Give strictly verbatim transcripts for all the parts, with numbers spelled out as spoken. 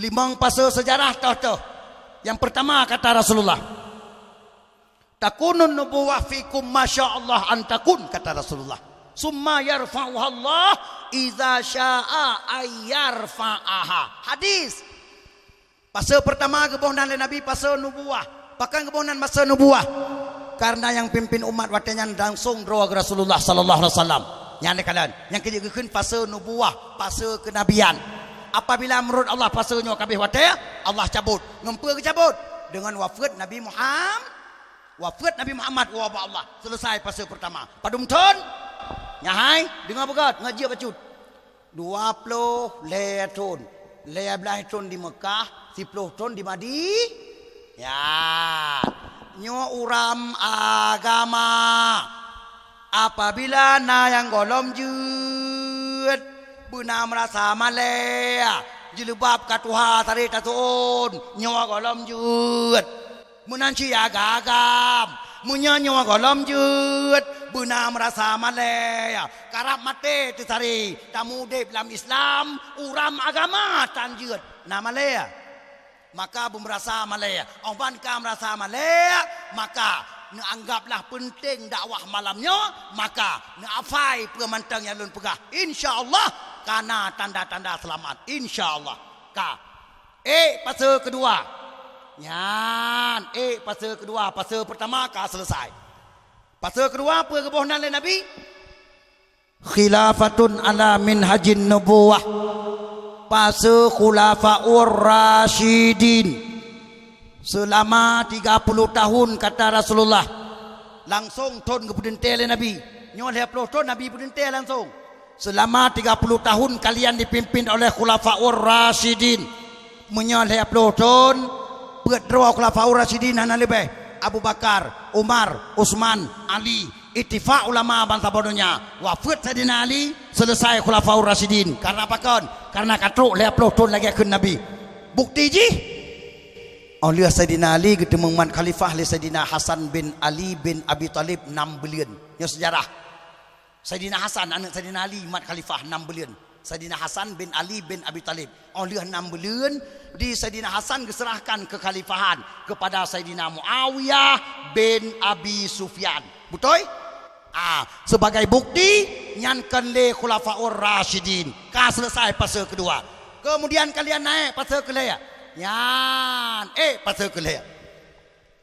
Limong fase sejarah toh-toh. Yang pertama kata Rasulullah, "Takunun nubuwah fikum masya Allah an takun," kata Rasulullah. "Summa yarfa'uha Allah idza syaa ayyarfa'aha." Hadis. Fase pertama geuboh nan lé Nabi fase nubuwah. Pakon geuboh nan fase nubuwah? Karena nyang pimpin umat watée nyan langsong droe Rasulullah sallallahu alaihi wasallam. Nyan lé kalon. Nyang keuneuk geukheun fase nubuwah, fase kenabian. Apabila menurut Allah fase nyoe ka abéh watée, Allah cabot. Ngon peue geucabot? Dengan wafeuet Nabi Muhammad. Wafeuet Nabi Muhammad woe bak Allah. Selesai fase pertama. Padum thon? Nyahai, deungoe beugét, ngon jeuet bacut. Dua ploh lhée thon. Lhée blaih thon di Mekah, siploh thon di Madi-, ya. Nyoe uram agama. Apabila na nyang gohlom jeuet, beuna meurasa malée, jilbab ka tuha saré tasuon, nyoe gohlom jeuet. Meunan cit agam-agam, meunyoe nyoe gohlom jeuet, beuna meurasa malée, karab maté teusaré, tameudeb lam Islam, uram agama tan jeuet, na malée. Maka beumeurasa malée. Óh ban ka meurasa malée, maka neuanggaplah peunteng dakwah malam nyoe, maka neuafai peue mantong nyang lôn peugah. Insya Allah, ka na tanda-tanda seulamat. Insya Allah. Ka. Ék fase keudua. Nyan, ék fase keudua. Fase pertama ka selesai. Fase keudua peue geuboh nan lé Nabi? Khilafatun ala minhajin nubuwah. Fase Khulafaur Rasyidin. Seulama tiga puluh tahun, kata Rasulullah. Langsong thon geupeuteuntée lé Nabi. Nyoe lhée ploh thon Nabi peuteuntée langsong. Seulama tiga puluh tahun kalian dipimpin oleh Khulafaur Rasyidin. Meunyoe lhée ploh thon, peuet droe Khulafaur Rasyidin hana leubeh, Abu Bakar, Umar, Utsman, Ali. Ittifak ulama bansaboh donya, wafeuet Saidina Ali, selesai Khulafaur Rasyidin. Karena pakon? Karena ka trok lhée ploh thon lagée kheun Nabi. Bukti jih, óh lheueh Saidina Ali geuteumeung mat khalifah lé Saidina Hasan bin Ali bin Abi Thalib nam buleuen. Nyoe seujarah. Saidina Hasan, aneuëk Saidina Ali, mat khalifah nam buleuen. Saidina Hasan bin Ali bin Abi Thalib. Óh lheueh nam buleuen, di Saidina Hasan geuseurahkan keukhalifahan keupada Saidina Muawiyah bin Abi Sufyan. Beutôi? Ah, sebagai bukti, nyan kon lé Khulafaur Rasyidin. Ka selesai fase keudua. Kemudian kalian naik fase keulhée. Nyan, ék fase keulhée.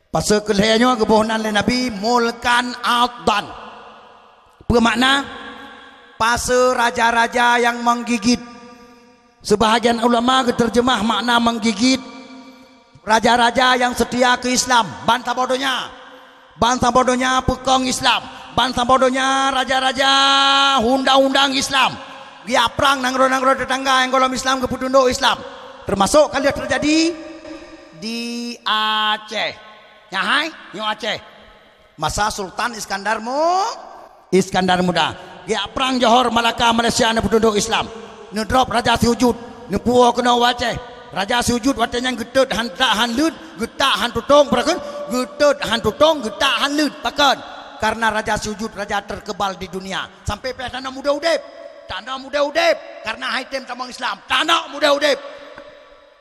Fase keulhée nyoe geuboh nan lé Nabi mulkan adhan. Peue makna? Fase raja-raja nyang menggigit. Seubahagian ulama geuteurjeumah makna menggigit, raja-raja nyang seutia keu Islam, bansaboh donya. Bansaboh donya peukong Islam. Bansaboh donya raja-raja undang-undang Islam. Geujak prang nanggroe-nanggroe teutangga nyang gohlom Islam geupeutundok Islam. Teumasok ka lheueh teujadi di Aceh. Nyan hai, nyoe Aceh. Masa Sultan Iskandar Mu-, Iskandar Muda. Geujak prang Johor, Malaka, Malaysia, neupeutundok Islam. Neudrop Raja Siujut, neupuwoe keunoe u Aceh. Raja Siujut watée nyan geutot han tak han leuet, geutak han tutong, peue kheun? Geutot han tutong, geutak han leuet. Pakon? Karena Raja Siujut raja terkebal di dunia. Sampai pih tanoh udeb-udeb. Tanoh udeb-udeb. Karena hai tem tamong Islam. Tanoh udeb-udeb.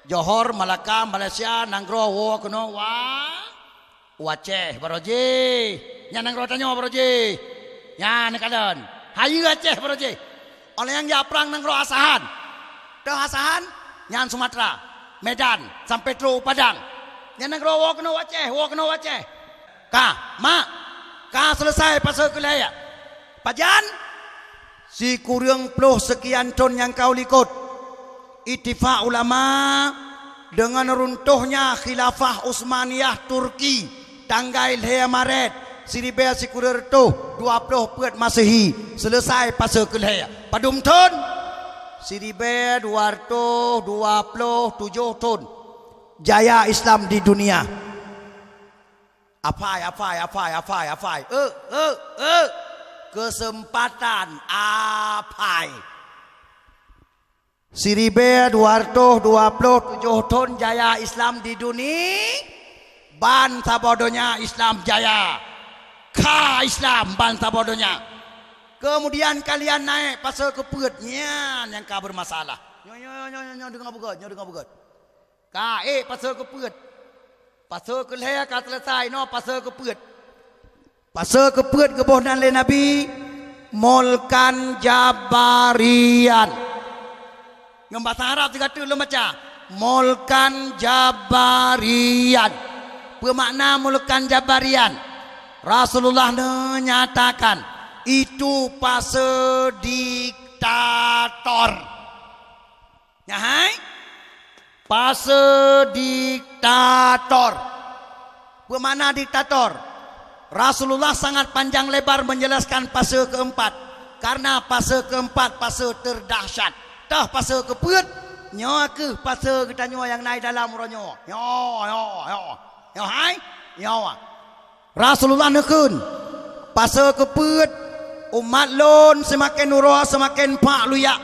Johor, Malaka, Malaysia, nanggroe woe keunoe wa-, u Aceh baroe jih. Nyan nanggroe tanyoe baroe jih. Nyan neukalon. Hayeue Aceh baroe jih. Óh lheueh nyan jak prang nanggroe Asahan. Toh Asahan? Nyan Sumatera. Medan. Sampai trok u Padang. Nyan nanggroe woe keunoe u Aceh, woe keunoe u Aceh. Ka, mak. Ka selesai fase keulhée. Pajan? Sikureueng ploh seukian thon nyang ka u likot, ittifak ulama deungon runtohnya Khilafah Utsmaniyah Turki, tanggai lhée Maret siribée sikureueng reutôh dua ploh peuet Masehi, selesai fase keulhée. Padum thon? Siribée dua reutôh dua ploh tujoh thon. Jaya Islam di dunia. Apai, apai, apai, apai, apai. Eh, eh, eh. Keuseumpatan apai. Siribée dua reutôh dua ploh tujoh thon jaya Islam di duni-, bansaboh donya Islam jaya. Kha Islam bansaboh donya. Kemudian kalian naik fase keupeuet, nyan nyang ka bermasalah. Nyoe, nyoe, nyoe, nyoe, nyoe, deungoe beugét, nyoe deungoe beugét. Ka ék pasoe keupeuet. Pasoe keulhèe ka seuleusoe, inoe pasoe keupeuet. Pasoe keupeuet geuboh nan lé Nabi, mulkan jabarian. Ngon basa Arab sigoe teuk lôn baca, mulkan jabarian. Peue makna mulkan jabarian? Rasulullah neunyatakan, itu pasoe diktator. Nyan hai? Pasoe diktator. Peue makna diktator? Rasulullah sangat panjang lebar menjelaskan pasoe keempat. Karena pasoe keempat pasoe terdahsyat. Toh pasoe keupeuet, nyoe kheueh pasoe geutanyoe nyang na di dalam uroe nyoe. Nyoe, nyoe, nyoe. Nyoe hai? Nyoe. Rasulullah neukheun, "Pasoe keupeuet, umat lôn seumaken uroe seumaken phak luyak.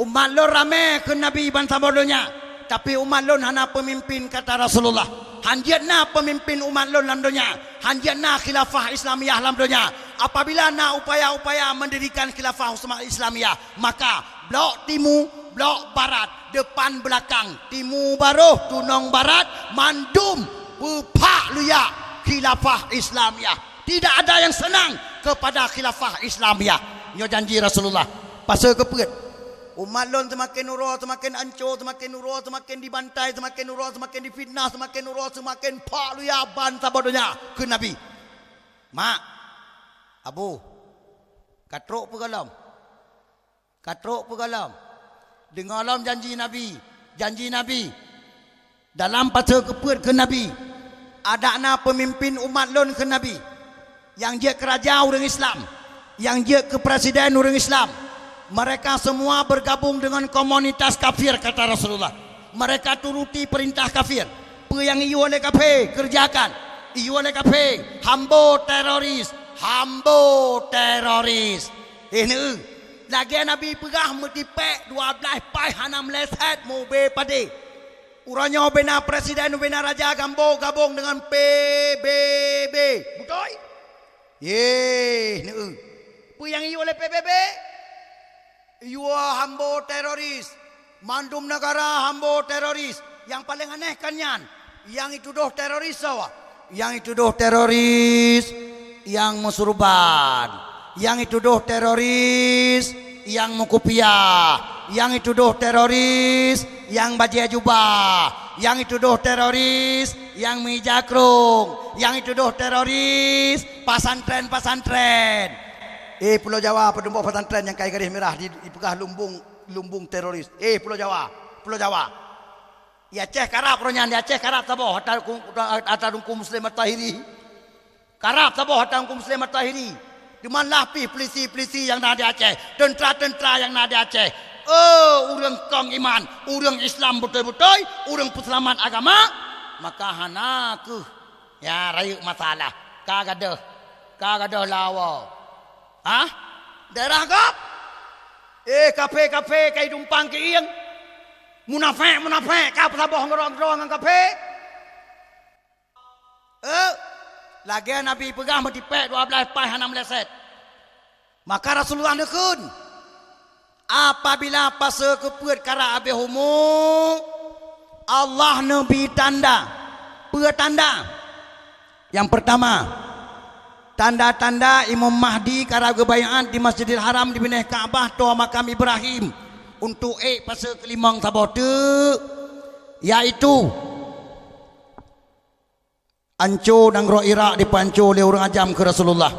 Umat lôn ramé," kheun Nabi, "ban saboh donya, tapi umat lôn hana peumimpin," kata Rasulullah. "Han jeuet na peumimpin umat lôn lam donya, han jeuet na khilafah Islamiyah lam donya, apabila na upaya-upaya mendirikan khilafah Usma-, Islamiyah, maka Blok timu, blok barat, depan belakang, timu baroh, tunong barat, mandum peuphak luyak khilafah Islamiyah. Tidak ada yang senang kepada khilafah Islamiyah." Nyoe janji Rasulullah. Pasoe keupeuet. Umat lôn seumaken uroe seumaken anco, seumaken uroe seumaken dibantai, seumaken uroe seumaken difitnah, seumaken uroe seumaken phak luyak ban saboh donya, kheun Nabi. Mak, Abu, ka trok peue gohlom? Ka trok peue gohlom? Deungoe lom janji Nabi, janji Nabi. Dalam pasoe keupeuet kheun Nabi, "Adak na peumimpin umat lôn," kheun Nabi, "nyang jeuet keu raja ureuëng Islam, nyang jeuet keu presiden ureuëng Islam. Mereka semua bergabung dengan komunitas kafir," kata Rasulullah. "Mereka turuti perintah kafir. Peue nyang iyue lé kafé, kerjakan. Iyue lé kafé, hambo teroris, hambo teroris." Eh, neu, lagée Nabi peugah, meutipék dua blaih paih hana meuleset, mubé padé. Uroe nyoe bina presiden, bina raja, gambo gabong deungon P B B. Beutôi? Yeh, neu. Peue nyang iyue lé P B B? Iyue hambo teroris. Mandum negara hambo teroris. Nyang paleng aneh kan nyan. Nyang itudoh teroris soe? Nyang itudoh teroris nyang meusurban. Nyang itudoh teroris nyang meukupiah. Nyang itudoh teroris nyang bajée jubah. Nyang itudoh teroris nyang meuija krong. Nyang itudoh teroris pasantren-pasantren. Eh, Pulo Jawa, peudumpok pesantren nyang kai garéh mirah di, dipeugah lumbung, lumbung teroris. Eh, Pulo Jawa, Pulo Jawa. Di Aceh karab roh nyan, di Aceh karab saboh ata, ata Teungku Muslim At-Tahiri. Karab saboh ata Teungku Muslim At-Tahiri. Teuma lah pih peulisi-peulisi nyang na di Aceh, teuntra-teuntra nyang na di Aceh. Oh, ureuëng kong iman, ureuëng Islam beutôi-beutôi, ureuëng peuseulamat agama, maka hana kheueh Ya, rayeuk masalah. Ka gadôh, ka gadôh lawa. Hah? Daerah gob? Eh, kafé-kafé ka idumpang keuieng. Munafék-munafék ka peusaboh ngon droe-droe ngon kafé. Eh, lagée Nabi peugah meutipék dua blaih paih hana meuleset. Maka Rasulullah neukheun, apabila pasoe keupeuet karab habéh umu, Allah neubi tanda. Peue tanda? Nyang peurtama, tanda-tanda Imam Mahdi karab geubaiát di Masjidil Haram, di binéh Ka'bah, toh makam Ibrahim, untuk ék pasoe keulimong saboh teuk, yaitu anco nanggroe Irak dipeuanco lé ureuëng ajam keu Rasulullah.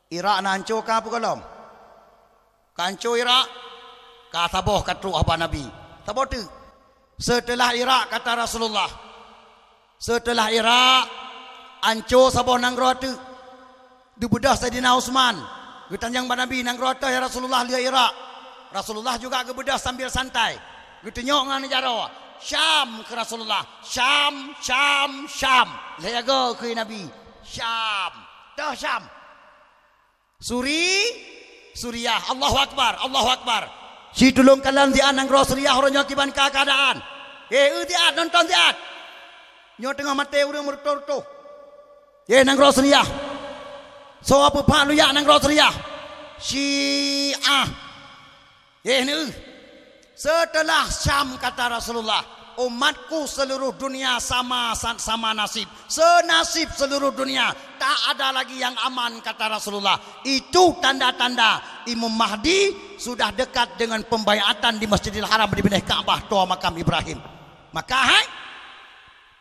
Irak na anco ka peue gohlom? Ka anco Irak, ka saboh ka trok haba Nabi. Saboh teuk. Seuteulah Irak, kata Rasulullah, seuteulah Irak, anco saboh nanggroe teuk. Geubeudôh Saidina Utsman, geutanyong bak Nabi, "Nanggroe toh, ya Rasulullah, lheueh Irak?" Rasulullah juga geubeudôh sambil santai. Geutunyok ngon jaroe, "Syam," keu Rasulullah. "Syam, Syam, Syam." Lheueh jagoe keu Nabi, "Syam." Toh Syam. Suri, Suriah. Allahu Akbar, Allahu Akbar. Situlông kalon siat nanggroe Suriah uroe nyoe kiban ka keuadaan. Eh, eu siat, nonton siat. Nyoe teungoh maté ureuëng meurutoh-rutoh. Eh, nanggroe Suriah. Soe peuphak luyak nanggroe Suriah? Syiah. Eh, neu. Setelah Syam, kata Rasulullah, umatku seluruh dunia sama, sama nasib. Senasib seluruh dunia. Tak ada lagi yang aman, kata Rasulullah. Itu tanda-tanda Imam Mahdi sudah dekat dengan pembayatan di Masjidil Haram, di binéh Ka'bah, toa makam Ibrahim. Maka, hai,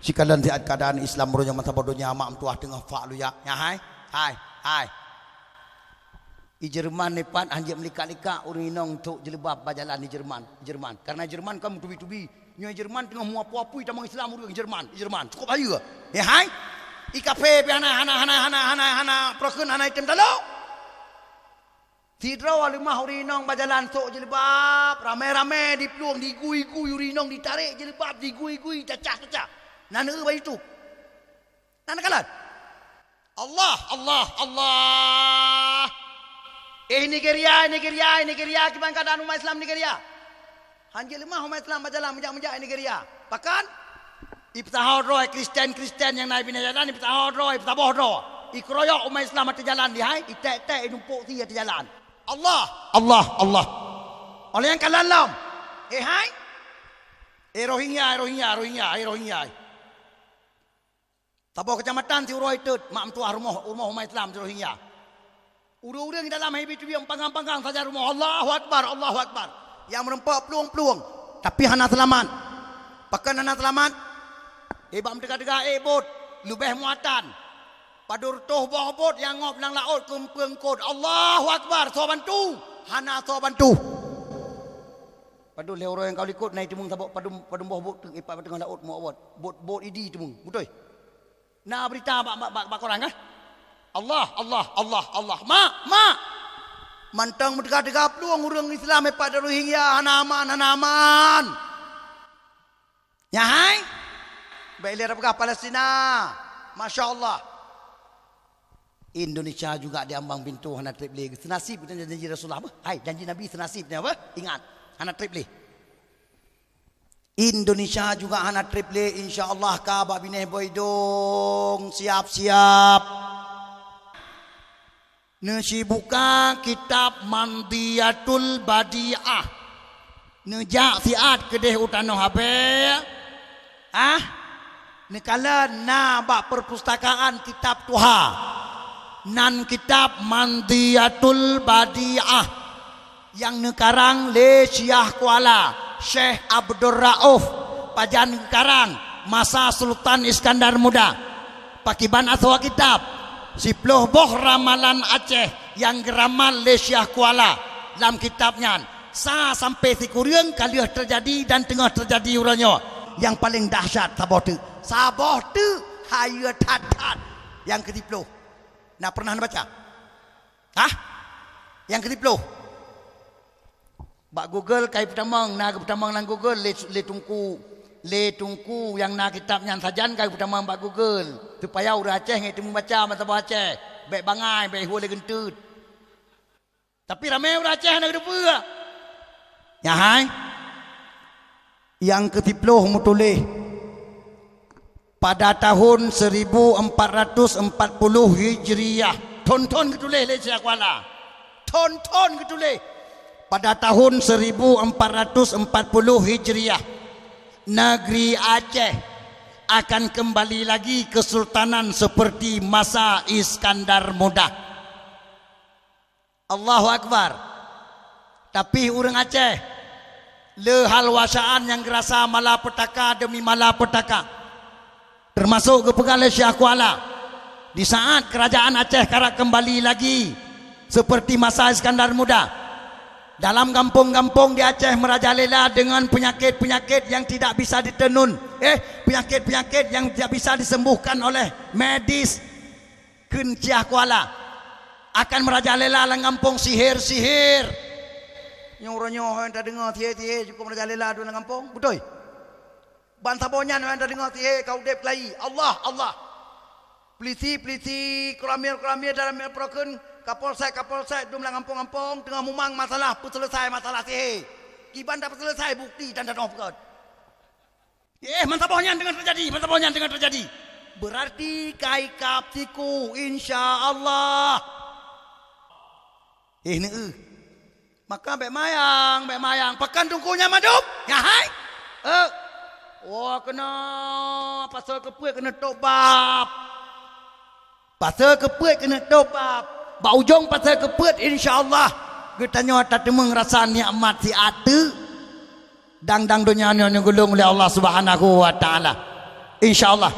sikalon siat keadaan Islam uroe nyoe masa boh donya mak meutuah teungoh fak luyak. Ya, hai, hai, hai. I Jerman ni pat hanjeuet meulikak-likak ureuëng inong trok jilbab bak jalan i Jerman, i Jerman. Karena Jerman kan meutubi-tubi. Nyoe Jerman teungoh meuapui-apui tamong Islam ureuëng Jerman, i Jerman. Cukup bahaya. Ya, hai? I kafé pih hana, hana, hana, hana, hana, hana, peureukeun hana item talo. Sidroe leumah ureuëng inong bak jalan trok jilbab, ramé-ramé diplueng, digui-gui ureuëng inong ditarek jilbab, digui-gui, tacah-tacah. Na neueu bak YouTube. Na neukalon. Allah, Allah, Allah. Eh, Nigeria, Nigeria, Nigeria, kiban keadaan umat Islam Nigeria? Hanjeuet leumah umat Islam bak jalan meujak-meujak Nigeria. Pakon? Ipeusaho droe Kristen-Kristen nyang na i binéh jalan, ipeusaho droe, ipeusaboh droe. Ikeroyok umat Islam ateueh jalan di hai, iték-ték, idumpok sie ateueh jalan. Allah, Allah, Allah. Oleh nyang kalon lom. Eh, hai? Eh, Rohingya, eh, Rohingya, Rohingya, eh, Rohingya. Saboh keucamatan siuroe itot, mak meutuah rumoh, rumoh umat Islam di Rohingya. Ureuëng-ureuëng di dalam hai bi teubieng panggang-panggang sajan rumoh. Allahu Akbar, Allahu Akbar. Nyang meureumpok plueng-plueng, tapi hana seulamat. Pakon hana seulamat? Eh, bak meuteuga-teuga ék bot, leubeh muatan. Padub reutôh boh bot nyang ngop lam laôt keumpeueng kot. Allahu Akbar, soe bantu? Hana soe bantu. Padub lhée uroe nyang ka likot na iteumeung saboh padub, padub boh bot teuk ipat bak teungoh laôt muak bot. Bot, bot idi teumeung. Beutôi? Na beurita bak, bak, bak, bak koran kah? Allah, Allah, Allah, Allah. Mak, mak! Mantong meuteuga-teuga plueng ureuëng Islam ipat di Rohingya, hana aman, hana aman. Nyan hai? Bék lé tapeugah Palestina. Masya Allah. Indonesia juga di ambang pintu hana treb lé. Seunasib dengan janji Rasulullah apa? Hai, janji Nabi seunasib dengan apa? Ingat, hana treb lé. Indonesia juga hana treb lé, insya Allah ka bak binéh boh idong, siap-siap. Neusibuka kitab Mandiyatul Badi'ah. Neujak siat keudeh u tanoh Abée. Ah, neukalon na bak perpustakaan kitab tuha. Nan kitab Mandiyatul Badi'ah. Nyang neukarang lé Syiah Kuala, Syekh Abdul Rauf, pajan geukarang masa Sultan Iskandar Muda. Pakiban asoe kitab, siploh boh ramalan Aceh nyang geuramal lé Syiah Kuala lam kitab nyan. Sa sampai sikureueng ka lheueh teujadi dan teungoh teujadi uroe nyoe. Nyang paleng dahsyat saboh teuk. Saboh teuk hayeue that-that. Nyang keusiploh. Na pernah neubaca? Hah? Nyang keusiploh. Bak Google ka ipeutamong, na geupeutamong lam Google lé, lé Teungku, lé Teungku nyang na kitab nyan sajan ka ipeutamong bak Google. Supaya ureuëng Aceh ngieng teumeubaca mata boh Aceh. Bék bangai, bék ihue lé geunteut. Tapi ramé ureuëng Aceh hana geuteupeue. Nyan hai. Nyang keusiploh meutuléh, pada tahun seribu empat ratus empat puluh Hijriah, thon-thon geutuléh lé Syiah Kuala. Thon-thon geutuléh, pada tahun seribu empat ratus empat puluh Hijriah, negeri Aceh akan kembali lagi kesultanan seperti masa Iskandar Muda. Allahu Akbar. Tapi ureuëng Aceh, le hal wasaan nyang geurasa malapetaka demi malapetaka. Termasuk geupeugah lé Syiah Kuala, di saat kerajaan Aceh karap kembali lagi seperti masa Iskandar Muda, dalam gampông-gampông di Aceh merajalela dengan penyakit-penyakit yang tidak bisa ditenun, eh, penyakit-penyakit yang tidak bisa disembuhkan oleh medis. Kheun Syiah Kuala, akan merajalela lam gampông sihir-sihir. Nyoe uroe nyoe nyang tadeungoe sihir-sihir cukôp merajalela dum lam gampông, beutôi? Ban saboh nyan nyang tadeungoe sihir ka udeb keulayi. Allah, Allah. Polisi-polisi, koramil-koramil dalam meukreukon, kapolsek-kapolsek dum lam gampông-gampông teungoh mumang masalah peuseuleusai masalah sihir. Kiban tapeuseuleusai bukti dan tanoh peugöt. Eh, mantap boh nyan deungon teujadi, mantap boh nyan deungon teujadi. Berarti ka ikab siku, insya Allah. Eh, neueu. Maka bék mayang, bék mayang. Pakon teungku nyan mandum? Nyan hai? Eh. Wah, keunoe pasal keupeuet keuneuk tôb bab. Pasal keupeuet keuneuk tôb bab. Bak ujong pasal keupeuet, insya Allah, geutanyoe tateumeung rasa nikmat siat teuk. Dang-dang donya nyoe neugeulong lé Allah Subhanahu wa Taala. Insya Allah.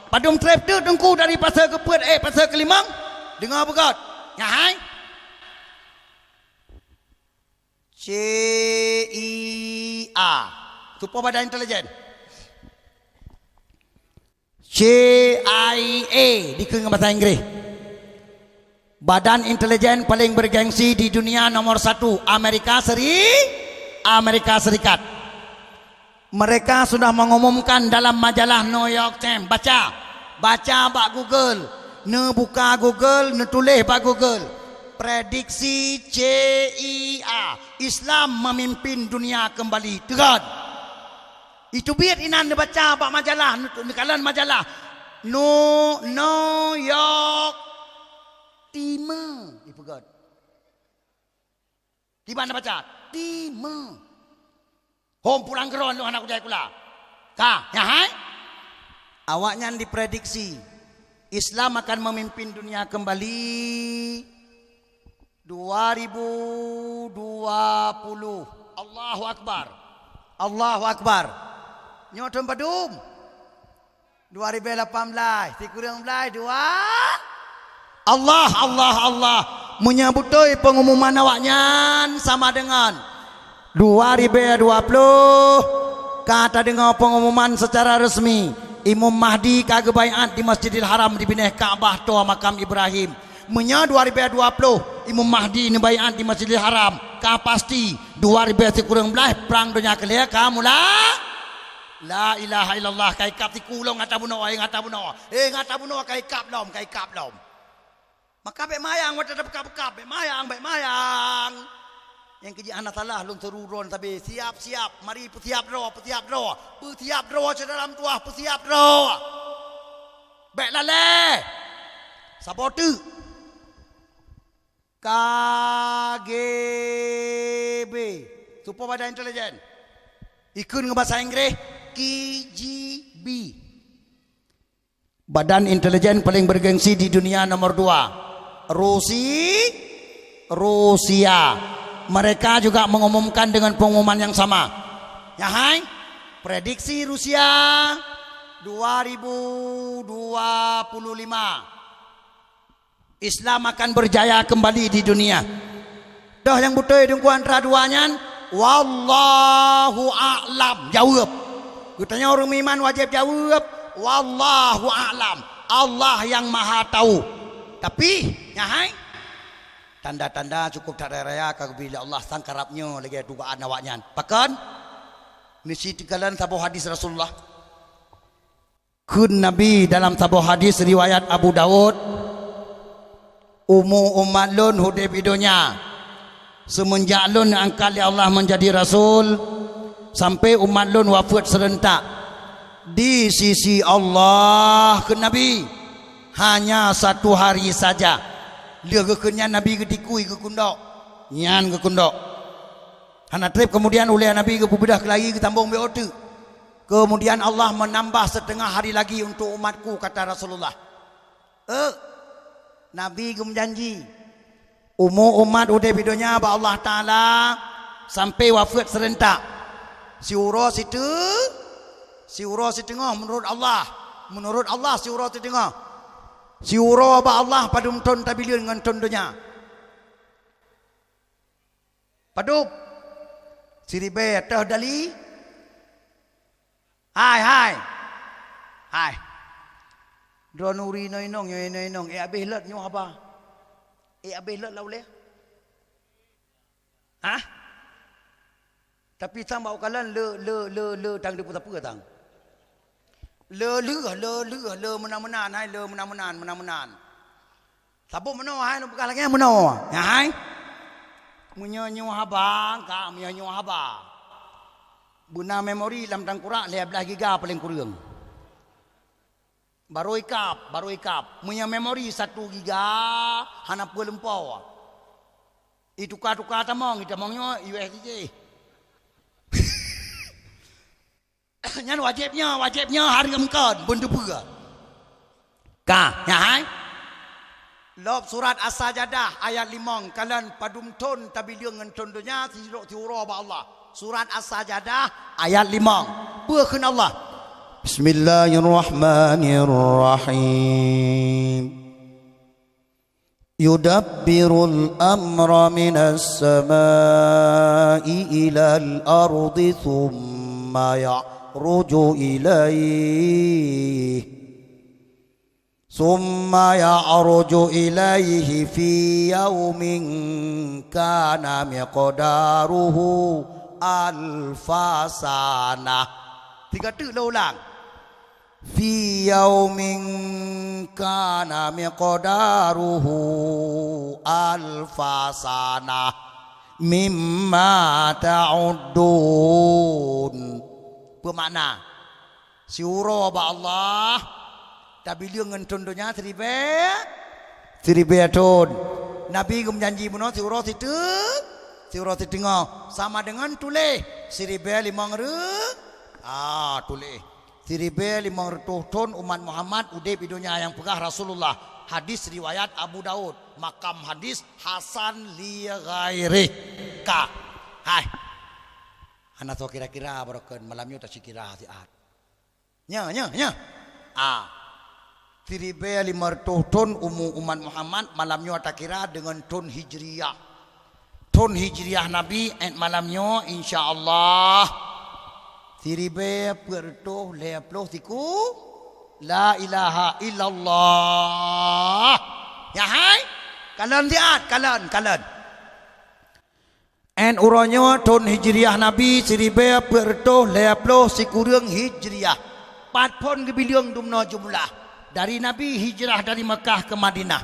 Padum treb teuk teungku dari pasal keupeuet, eh, pasal keulimong? Deungoe beugöt. Nyan hai? C I A. Soe po Badan Intelijen? C I A dikeue ngon bahasa Inggréh. Badan intelijen paling bergengsi di dunia nomor satu, Amerika Seri-, Amerika Serikat. Mereka sudah mengumumkan dalam majalah New York Times. Baca, baca bak Google. Neubuka Google, neutuléh bak Google. Prediksi C I A, Islam memimpin dunia kembali. Teugon. Itu biet inan neubaca bak majalah, neukalon majalah. New, New York Times. Ipeugöt. Kiban neubaca? Times. Hom pulang keudroe lôn hana kujai kula. Ka, nyan hai? Awaknyan diprediksi Islam akan memimpin dunia kembali dua ribu dua puluh. Allahu Akbar. Allahu Akbar. Nyoe thon padum? Dua ribèe lapan blaih, sikureueng blaih, dua. Allah, Allah, Allah. Meunyoe beutôi pengumuman awaknyan sama dengan dua ribèe dua puluh, ka tadeungoe pengumuman secara resmi, Imam Mahdi ka geubaiat di Masjidil Haram, di binéh Ka'bah, toh makam Ibrahim. Meunyoe dua ribèe dua puluh, Imam Mahdi neubaiat di Masjidil Haram, ka pasti dua ribèe sikureueng blaih prang donya keulhèe ka mula. La ilaha illallah, ka ikab siku lom gata bunoe, eh, gata bunoe. Eh, gata bunoe, ka ikab lom, ka ikab lom. Maka bèk mayang watèe tapeukab-peukab, bèk mayang, bèk mayang. Nyang keujih hana salah lôn seuru droe sabe, siap-siap, mari peusiap droe, peusiap droe, peusiap droe sidalam tuah, peusiap droe. Bèk lalèe. Saboh teuk. K G B. Soe po Badan Intelijen? Ikheun ngon bahasa Inggréh, K G B. Badan intelijen paling bergengsi di dunia nomor dua. Rusi-, Rusia. Mereka juga mengumumkan dengan pengumuman yang sama. Nyan hai, prediksi Rusia dua ribu dua puluh lima. Islam akan berjaya kembali di dunia. Toh nyang beutôi deungon antara dua nyan, wallahu a'lam. Jaweueb. Geutanyoe ureueng meuiman wajéb jaweueb, wallahu a'lam. Allah yang Maha Tahu. Tapi, nyan hai, tanda-tanda cukup that raya-raya ka geubri lé Allah sang karab nyoe lagèe dugaan awaknyan. Pakon? Neusikalon saboh hadis Rasulullah. Kheun Nabi dalam saboh hadis riwayat Abu Daud, "Umu umat lôn udeb i donya seumeunjak lôn angkat lé Allah meunjadi rasul, sampoe umat lôn wafeuet seureuntak. Di sisi Allah," kheun Nabi, "hanya satu hari saja." Lheueh geukheun nyan Nabi geutikui geukundok. Nyan geukundok. Hana treb keumudian ulèe Nabi geupeubeudah keulayi geusambong beuet teuk. Keumudian Allah meunambah siteungoh hari lagi untuk umatku, kata Rasulullah. Eh, Nabi geumeujanji, umu umat udeb i donya bak Allah Taala sampoe wafeuet seureuntak. Siuroe siteu-, siuroe siteungoh meunurot Allah. Meunurot Allah siuroe siteungoh. Siuroe bak Allah padum thon tabileuen ngon thon donya. Padub. Siribèe ateueh dali. Hai, hai. Hai. Droeneuh uri inong-inong, nyoe inong-inong. Eh, abéh lôt nyoe haba. Eh, abéh lôt lam ulèe. Hah? Tapi sang bak ukalon le, le, le, le tang dipeusapeue tang. Le lheueh, le lheueh, le meunan-meunan, hai, le meunan-meunan, meunan-meunan. Saboh meunoe hai, neupeugah lagèe meunoe. Nyan hai. Meunyoe nyoe haba, ka meunyoe nyoe haba. Beuna memori lam tangkurak lhèe blaih giga paléng kureueng. Barô ikab, barô ikab. Meunyoe memori satu giga, hana peue lumpoe. Ituka-tuka tamong, itamong nyoe U S D T. Nyan wajéb nyoe, wajéb nyoe hareuem kon, beuneupeue. Ka, nyan hai. Lom surat As-Sajadah ayat limong, kalon padum thon tabileueng ngon thon donya, sidroe siuroe bak Allah. Surat As-Sajadah ayat limong. Peue kheun Allah? Bismillahirrahmanirrahim. يدبر الأمر من السماء إلى الأرض ثم يعرج إليه، ثم يعرج إليه في يوم كان مقداره ألف سنة. Tiga teuk lôn ulang. في يوم كان مقداره ألف سنة مما تعدون. Peue makna? Siuroe bak Allah, tabileueng ngon thon donya siribée, siribée thon. Nabi geumeujanji bunoe siuroe siteung-, siuroe siteungoh, sama deungon tuléh siribée limong reu-, ah, tuléh. Siribée limong reutôh thon umat Muhammad udeb di donya nyang peugah Rasulullah. Hadis riwayat Abu Daud. Makam hadis hasan li ghairih. Ka. Hai. Hana soe kira-kira baroekon malam nyoe tasikira siat. Nya, nya, nya. Ah. Siribée limong reutôh thon umu umat Muhammad malam nyoe takira deungon thon Hijriah. Thon Hijriah Nabi, eh, malam nyoe, insya Allah, siribée peuet reutôh lhée ploh siku, la ilaha illallah. Nyan hai? Kalon siat, kalon, kalon. Eh, uroe nyoe thon Hijriah Nabi siribée peuet reutôh lhée ploh sikureueng Hijriah. Pat phon geubileueng dumnoe jeumeulah. Dari Nabi hijrah dari Meukah keu Madinah.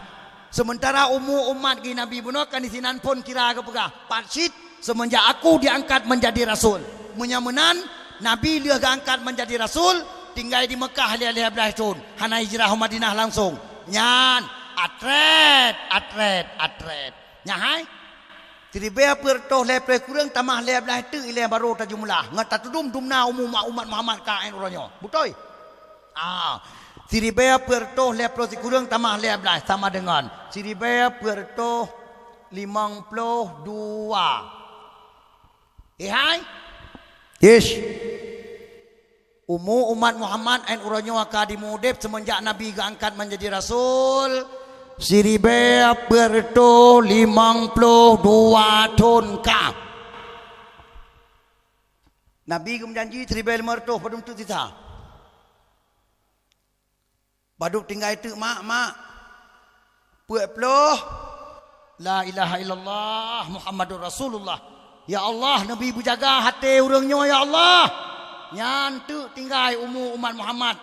Seumeuntara umu umat geuh Nabi bunoe kan disinan phon kira geupeugah, pat cit seumeunjak aku diangkat meunjadi rasul. Meunyoe meunan, Nabi lheueh geuangkat meunjadi rasul, tinggai di Meukah lhée-lhée blaih thon, hana hijrah u Madinah langsong. Nyan, atrét, atrét, atrét. Nyan hai? Siribée peuet reutôh lhée ploh sikureueng tamah lhée blaih teuk ilée barô tajeumeulah. Ngon tatudum dumna umu ma-, umat Muhammad ka 'an uroe nyoe. Beutôi? Ah, siribée peuet reutôh lhée ploh sikureueng tamah lhée blaih sama deungon siribée peuet reutôh limong ploh dua. Eh, hai? Ish. Umu umat Muhammad 'an uroe nyoe ka dimudeb seumeunjak Nabi geuangkat meunjadi rasul, siribée peuet reutôh limong ploh dua thon ka. Nabi geumeujanji siribée limong reutôh padum teuk sisa. Padub tinggai teuk, mak, mak. Peuet ploh. La ilaha illallah Muhammadur Rasulullah. Ya Allah, neubi beujaga até ureuëng nyoe, ya Allah. Nyan teuk tinggai umu umat Muhammad.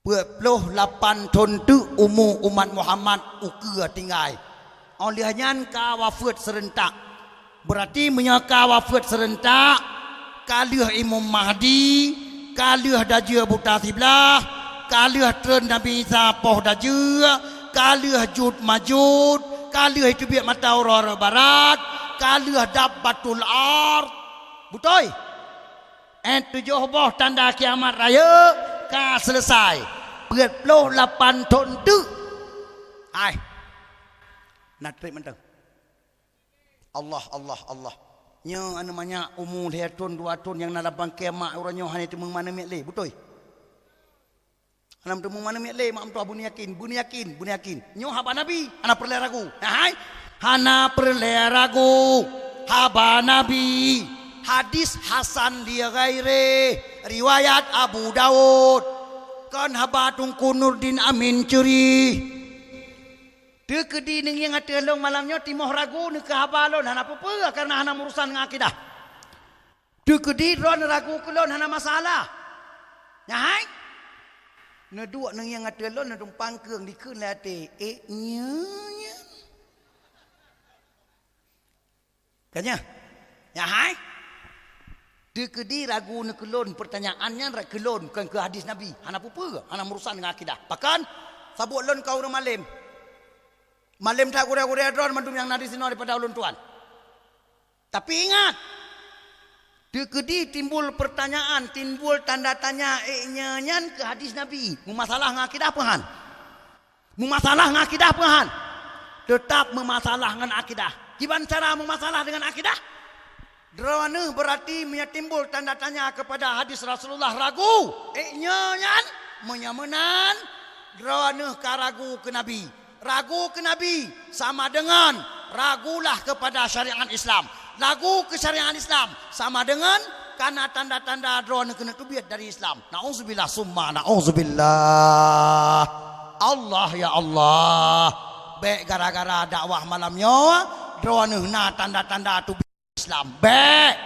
Peuet ploh lapan thon teuk umu umat Muhammad ukeue tinggai. Óh lheueh nyan ka wafeuet seureuntak. Beurati meunyoe ka wafeuet seureuntak, ka lheueh Imam Mahdi, ka lheueh Dajeue Buta Siblaih, ka lheueh treun Nabi Isa poh Dajeue, ka lheueh Jud Majud, ka lheueh teubiet mata uroe-uroe barat, ka lheueh Dabbatul Ard. Beutôi? Eh, tujoh boh tanda kiamat rayeuk ka seuleusai. Peuet ploh lapan thon teuk. Hai. Na treb mantong. Allah, Allah, Allah. Nyoe aneuk manyak umu lhée thon, dua thon nyang na lam bangke mak uroe nyoe hana teumeung mana miet lé, beutôi? Hana teumeung mana miet lé, mak meutuah beuneuyakin, beuneuyakin, beuneuyakin. Nyoe haba Nabi, hana peureulée ragu. Nah, hai. Hana peureulée ragu. Haba Nabi. Hadis hasan li ghairi. Riwayat Abu Daud. Kon haba Teungku Nurdin Amin Curi. Teukeudi neungieng ateueh lôn malam nyoe timoh ragu neukeu haba lôn hana peue-peue kareuna hana meurusan ngon akidah. Teukeudi droe neuragu keu lôn hana masalah. Nyan hai? Neuduek neungieng ateueh lôn neutumpang keueng dikheun lé até, ék nyoe nyan. Ka nyan? Nyan hai? Teukeudi ragu neukeulôn peurtanyaan nyan ra-, keulôn kon keu hadis Nabi, hana peue-peue, hana meurusan ngon akidah. Pakon? Saboh lôn ka ureuëng malém. Malem that gurée-gurée droe mandum nyang na disinoe daripada ulôn tuan. Tapi ingat, teukeudi timbul pertanyaan, timbul tanda tanya, ék nyoe nyan keu hadis Nabi, meumasalah ngon akidah peue han? Meumasalah ngon akidah peue han? Teutap meumasalah ngon akidah. Kiban cara meumasalah deungon akidah? Droeneuh beurati meunyoe timbul tanda tanya keupada hadis Rasulullah ragu, ék nyoe nyan, meunyoe meunan, droeneuh ka ragu keu Nabi. Ragu keu Nabi sama deungon ragulah keupada syariat Islam. Ragu keu syariat Islam sama deungon kana tanda-tanda droeneuh keuneuk teubiet dari Islam. Nauzubillah summa nauzubillah. Allah ya Allah. Bék gara-gara dakwah malam nyoe droeneuh na tanda-tanda teubiet Islam. Bék.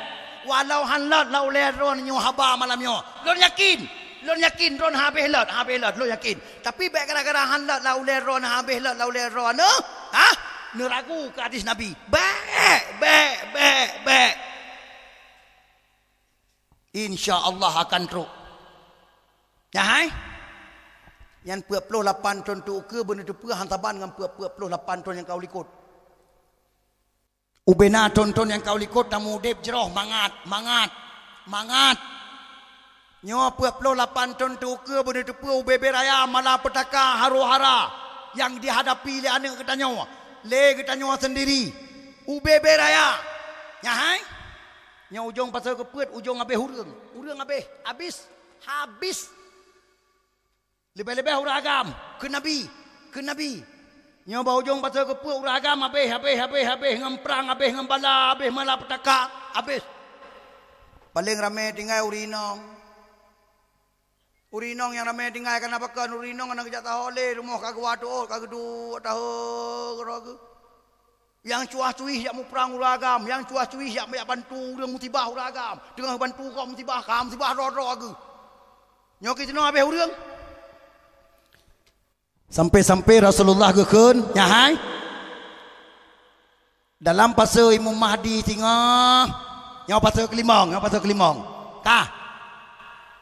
Walau han lôt lam ulée droeneuh nyoe haba malam nyoe. Lôn yakin. Lôn yakin droeneuh habéh lôt, habéh lôt, lôn yakin. Tapi bék gara-gara han lôt lam ulée droeneuh habéh lôt lam ulée droeneuh, ha? Neuragu keu hadis Nabi. Bék, bék, bék, bék. Insya Allah akan trok. Nyan hai? Nyan peuet ploh lapan thon teuh ukeue beuneuteupeu han saban ngon peuet, peuet ploh lapan thon nyang ka u likot. Ubena thon-thon nyang ka u likot na meuudeb jroh mangat, mangat, mangat. Nyoe peuet ploh lapan thon teuh ukeue beuneuteupeu ubé-bé raya malapetaka haru-hara nyang jihadapi lé aneuëk geutanyoe, lé geutanyoe seundiri. Ubé-bé raya. Nyan hai? Nyoe ujong pasoe keupeuet, ujong abéh ureuëng. Ureuëng abéh, abis, habis. Leubeh-leubeh ureuëng agam, keu Nabi, keu Nabi. Nyoe bak ujong pasoe keupeuet ureuëng agam abéh, abéh, abéh, abéh ngon prang, abéh ngon bala, abéh malapetaka, abéh. Paleng ramé tinggai ureuëng inong. Ureuëng inong nyang ramé tinggai kana pakon, ureuëng inong hana geujak taho lé, rumoh ka geuwa teuôt, ka geuduek taho keudroe geuh. Nyang cuah-cuih jak muprang ureuëng agam, nyang cuah-cuih jak, jak bantu ureuëng musibah ureuëng agam. Teungoh bantu gob musibah, ka musibah droe-droe geuh. Nyoe keuh sinoe abéh ureuëng. Sampai-sampai Rasulullah geukheun, nyan hai? Dalam pasoe Imam Mahdi singoh, nyoe pasoe keulimong, nyoe pasoe keulimong. Ka.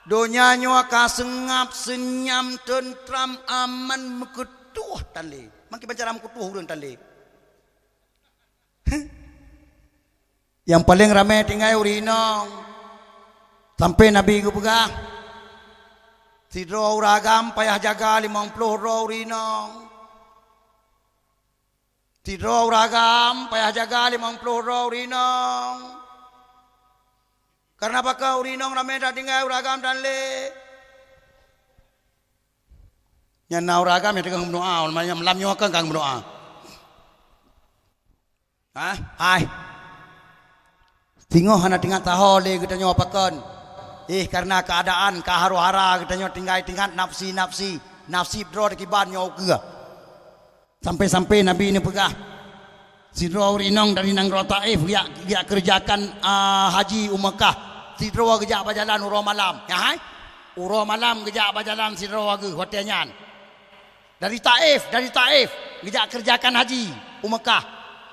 Donya nyoe ka seungab, seunyam, teunteram, aman, meukeutôh tan lé. Mangke bancara meukeutôh ureuëng tan lé. Nyang paleng ramé tinggai ureuëng inong. Sampai Nabi geupeugah, sidroe ureuëng agam payah jaga limong ploh droe ureuëng inong. Sidroe ureuëng agam payah jaga limong ploh droe ureuëng inong. Karena pakon ureuëng inong ramé that tinggai ureuëng agam tan lé. Nyan na ureuëng agam nyang teungoh meudoa, malam nyoe kan ka meudoa. Hah? Hai. Singoh hana teuingat saho lé geutanyoe pakon. Eh, karena keadaan ka haru-hara geutanyoe tinggai teuingat nafsi-nafsi, naseb droe kiban nyoe ukeue. Sampai-sampai Nabi neupeugah, sidroe ureuëng inong dari nanggroe Taif geujak, geujak keureujakan, ah, haji u Meukah. Sidroe geujak bak jalan uroe malam. Nyan hai? Uroe malam geujak bak jalan sidroe geuh watée nyan. Dari Taif, dari Taif, geujak keureujakan haji u Meukah.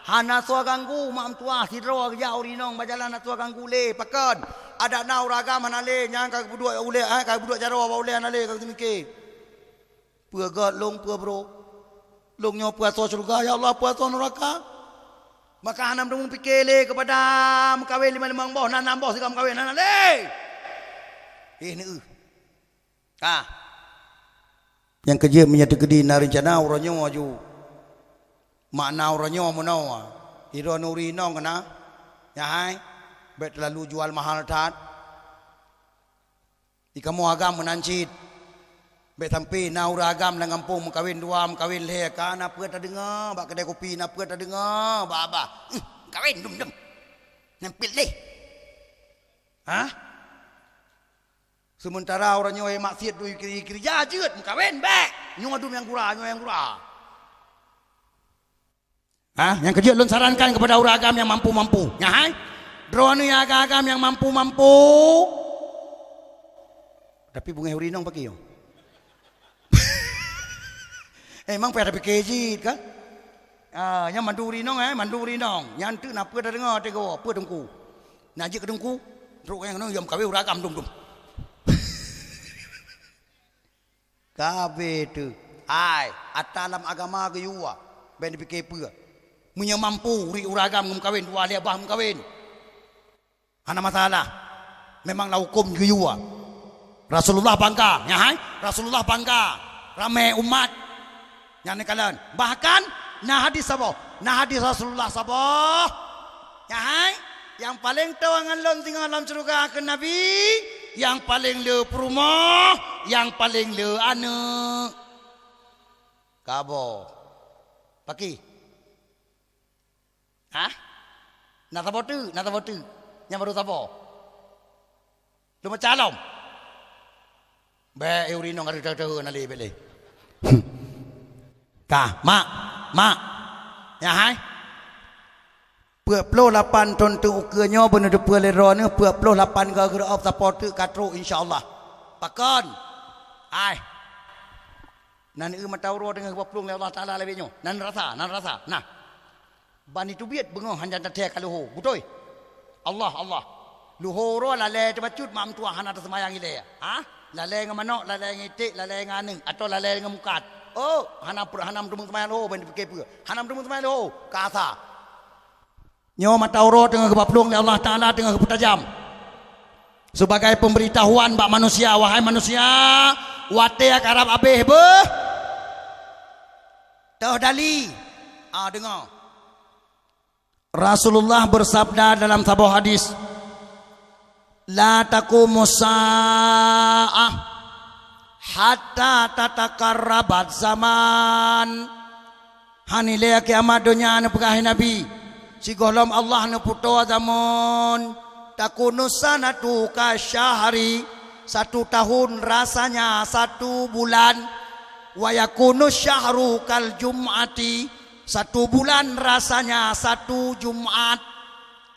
Hana soe ganggu mak meutuah sidroe geujak ureuëng inong bak jalan hana soe ganggu lé. Pakon? Adak na ureuëng agam hana lé, nyan ka geupeuduek ulée, eh, ka geupeuduek jaroe bak ulée hana lé, ka geuteumiké. Peue gét lôn, peue brok? Lôn nyoe peue asoe syeuruga, ya Allah, peue asoe nuraka? Maka hana meudeueng pike lé keupada meukawen lima limong boh, na nam boh sigoe meukawen, hana lé. Eh, neueh. Ka. Nyang keujeuet meunyoe teukeudi na reuncana uroe nyoe aju. Makna uroe nyoe meunoe. Sidroe ureuëng inong keunan. Nyan hai. Bék teulalu jual mahal that. Di kamoe agam meunan cit. Bék sampai na ureuëng agam lam gampông meukawen dua, meukawen lhée, ka na peue tadeungoe, bak keudai kupi na peue tadeungoe, bak babah. Meukawen dum-dum. Nyan pit lé. Hah? Seumeuntara uroe nyoe maksiet dui kiri-kiri jeuet meukawen bék. Nyoe dum nyang gura, nyoe nyang gura. Hah? Nyang keujeuet lôn sarankan keupada ureuëng agam nyang mampu-mampu. Nyan hai? Droeneuh nyang agam-agam nyang mampu-mampu. Tapi beungéh ureuëng inong pakri nyoe. Eh, memang payah tapike cit kan? Ah, nyan mandum ureuëng inong, eh, mandum ureuëng inong. Nyan teuk na peue tadeungoe, teuk goe, peue teungku. Na jeuet keu teungku, trok nyang keunoe, yom kawen ureuëng agam dum-dum. Ka abéh teuh. Hai, ata lam agama geuyue. Bék neupike peue. Meunyoe mampu, uri uragam ngon meukawen, dua lhée bah meukawen. Hana masalah. Memang lam huköm geuyue. Rasulullah bangga, nyan hai? Rasulullah bangga. Ramé umat. Nyan neukalon. Bahkan, na hadis saboh. Na hadis Rasulullah saboh. Nyan hai? Nyang paleng toe ngon lôn singoh lam syeuruga kheun Nabi, nyang paleng le peurumoh, nyang paleng le aneuëk. Kabo. Paki. Hah? Na saboh teuk, na saboh teuk. Nyang barô saboh. Lôn baca lom. Bék, eh, urinong ada teuh-teuh na lé bék lé. Ka, mak, mak. Nyan hai? Peuet ploh lapan thon teuk ukeue nyoe beuneuteupeu lé droeneuh, peuet ploh lapan goe geureuob sapo teuk ka trok, insya Allah. Pakon? Hai. Nan eu mata uroe teungoh geupaplueng lé Allah Taala lagée nyoe. Nan rasa, nan rasa. Nah. Ban iteubiet beungoh hanjan tathée ka leuho. Beutôi? Allah, Allah. Leuho uroe lalée teubacut mak meutuah hana teuseumayang ilée. Ha? Lalée ngon manok, lalée ngon iték, lalée ngon aneuëk, atawa lalée ngon mukat. Oh, hana per-, hana meuteumé seumayang leuho, ban ipike peue. Hana meuteumé seumayang leuho. Ka asa. Nyoe mata uroe teungoh geupaplueng lé Allah Taala teungoh geupeutajam. Sebagai pemberitahuan bak manusia, wahai manusia, watée karab abéh beuh. Toh dali. Ah, deungoe. Rasulullah bersabda dalam saboh hadis, "La taqumus sa'ah hatta tataqarrabaz zaman." Hana ilée kiamat donya neupeugah Nabi, sigohlom Allah neupeutoe zamon, "Takunus sanatu kasyahri," satu tahun rasanya satu bulan, "wa yakunus syahru kal jum'ati," satu bulan rasanya satu Jumat.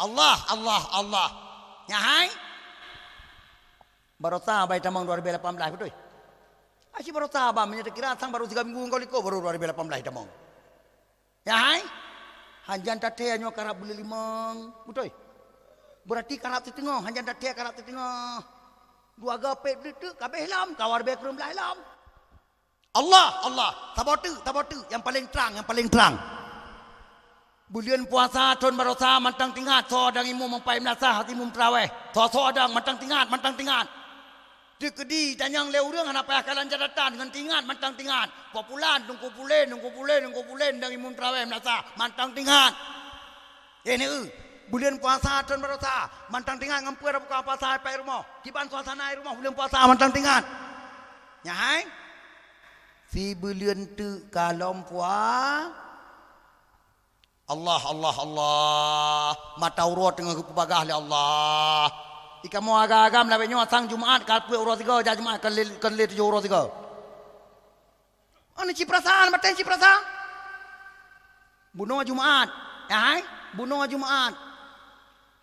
Allah, Allah, Allah. Nyan hai? Barosa bai tamong dua ribu lapan belas, beutôi? Aci barosa ba, meunyoe takira sang baru tiga minggu ngon likot baru dua ribu lapan belas tamong. Nyan hai? Hanjan tathée nyoe karab buleuen limong, beutôi? Berarti karab siteungoh, hanjan tathée karab siteungoh. Dua goe pet bleuk teuk ka abéh lom, ka dua ribu keureum blaih lom. Allah, Allah, saboh teuk, saboh teuk, nyang paleng trang, nyang paleng trang. Buleuen puasa thon barosa mantong tingat, soe dang imum ampai meulasah, imum teurawéh. Soe-soe dang mantong tingat, mantong tingat. Teukeudi tanyong lé ureuëng hana payah kalon catatan ngon tingat, mantong tingat. Populan, teungku pulen, teungku pulen, teungku pulen dang imum teurawéh meulasah, mantong tingat. Eh, neu, buleuen puasa thon barosa, mantong tingat ngon peue buka puasa pat rumoh. Kiban suasana rumoh buleuen puasa mantong tingat. Nyan hai? Sibuleuen teuk ka lom pua. Allah, Allah, Allah. Mata uroe teungoh geupeubagaih lé Allah. Ikamoe agam-agam lagée nyoe sang Jumat ka peuet uroe sigoe, jak Jumat kon lé, kon lé tujoh uroe sigoe. Aneuëk cit peurasaan, batée cit peurasaan. Bunoe Jumat, nyan hai? Bunoe Jumat.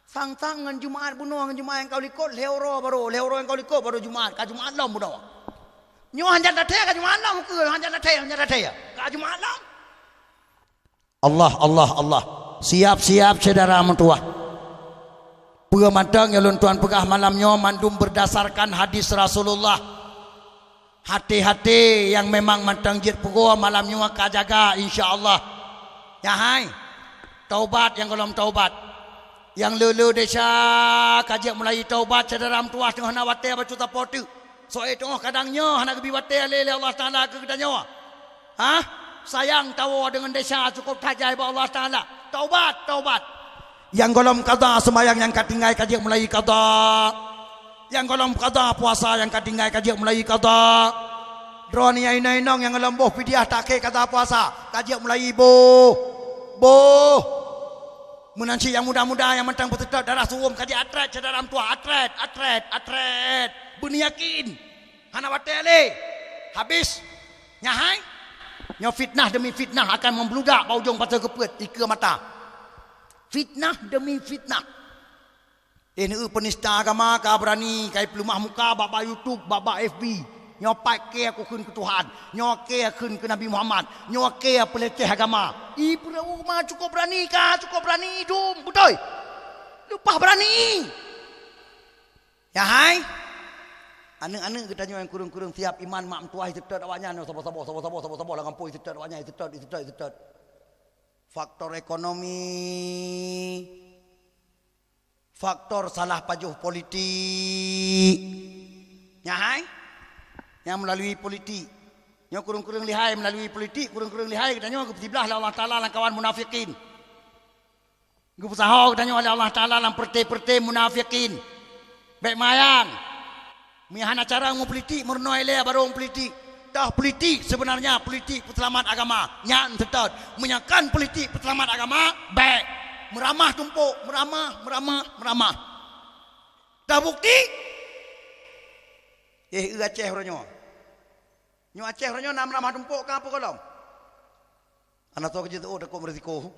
Sang-sang ngon Jumat bunoe ngon Jumat nyang ka likot, lhée uroe baru, lhée uroe nyang ka likot baru Jumat, ka Jumat lom bunoe. Nyoe hanjan tathée ka Jumat lom, ukeue hanjan tathée, hanjan tathée. Ka Jumat lom. Allah, Allah, Allah. Siap-siap syedara meutuwah. Peue mantong nyang lôn tuan peugah malam nyoe mandum berdasarkan hadis Rasulullah. Hati-hati nyang memang mantong jeuet peugoe malam nyoe ka jaga, insya Allah. Nyan hai, taubat nyang gohlom taubat. Nyang le-le desya ka jeuet mulai taubat, syedara meutuwah teungoh na watée bacut sapo teuk. Soe teungoh kadang nyoe hana geubi watée lé, lé Allah Taala keu geutanyoe. Hah? Sayang tawoe deungon desya cukôp that jai bak Allah Taala. Taubat, taubat. Nyang gohlom qadha seumayang nyang ka tinggai ka jeuet mulai qadha. Nyang gohlom qadha puasa nyang ka tinggai ka jeuet mulai qadha. Droeneuh inong-inong nyang gohlom boh fidyah takhé qadha puasa ka jeuet mulai boh. Boh. Meunan cit nyang muda-muda nyang mantong peuseutôt darah suwom ka jeuet atrét, syedara meutuwah, atrét, atrét, atrét. Beuneuyakin. Hana watée lé. Habis. Nyan hai? Nyoe fitnah demi fitnah akan membludak bak ujong pasoe keupeuet, ikeue mata. Fitnah demi fitnah. Eh, neu peunista agama ka beurani, ka ipeuleumah muka bak-bak YouTube, bak-bak F B. Nyoe pat kée kukheun keu Tuhan, nyoe kée kheun keu Nabi Muhammad, nyoe kée peuleceh agama. Ih, peue ma cukôp beurani ka, cukôp beurani dum, beutôi? Leupah beurani. Nyan hai? Aneuëk-aneuëk geutanyoe nyang kureueng-kureueng siab iman mak meutuwah iseutôt awaknyan, saboh-saboh, saboh-saboh, saboh-saboh lam gampông iseutôt awaknyan, iseutôt, iseutôt, iseutôt. Faktor ekonomi, faktor salah pajoh politik. Nyan hai? Nyan melalui politik. Nyoe kureueng-kureueng lihai melalui politik, kureueng-kureueng lihai geutanyoe geupeusibeulaih lé Allah Taala lam kawan munafikin. Geupeusaho geutanyoe lé Allah Taala lam peureute-peureute munafikin. Bék mayang. Meunyo hana carông meupolitik, meurunoe ilée barô meupolitik. Toh politik seubeunarnya politik peuseulamat agama. Nyan seutôt. Meunyo kon politik peuseulamat agama, bék. Meuramah tumpôk, meuramah, meuramah, meuramah. Toh bukti? Eh, eu Aceh uroe nyoe. Nyoe Aceh uroe nyoe na meuramah tumpôk ka peue gohlom? Hana soe keujeuet, oh, takot meurisiko.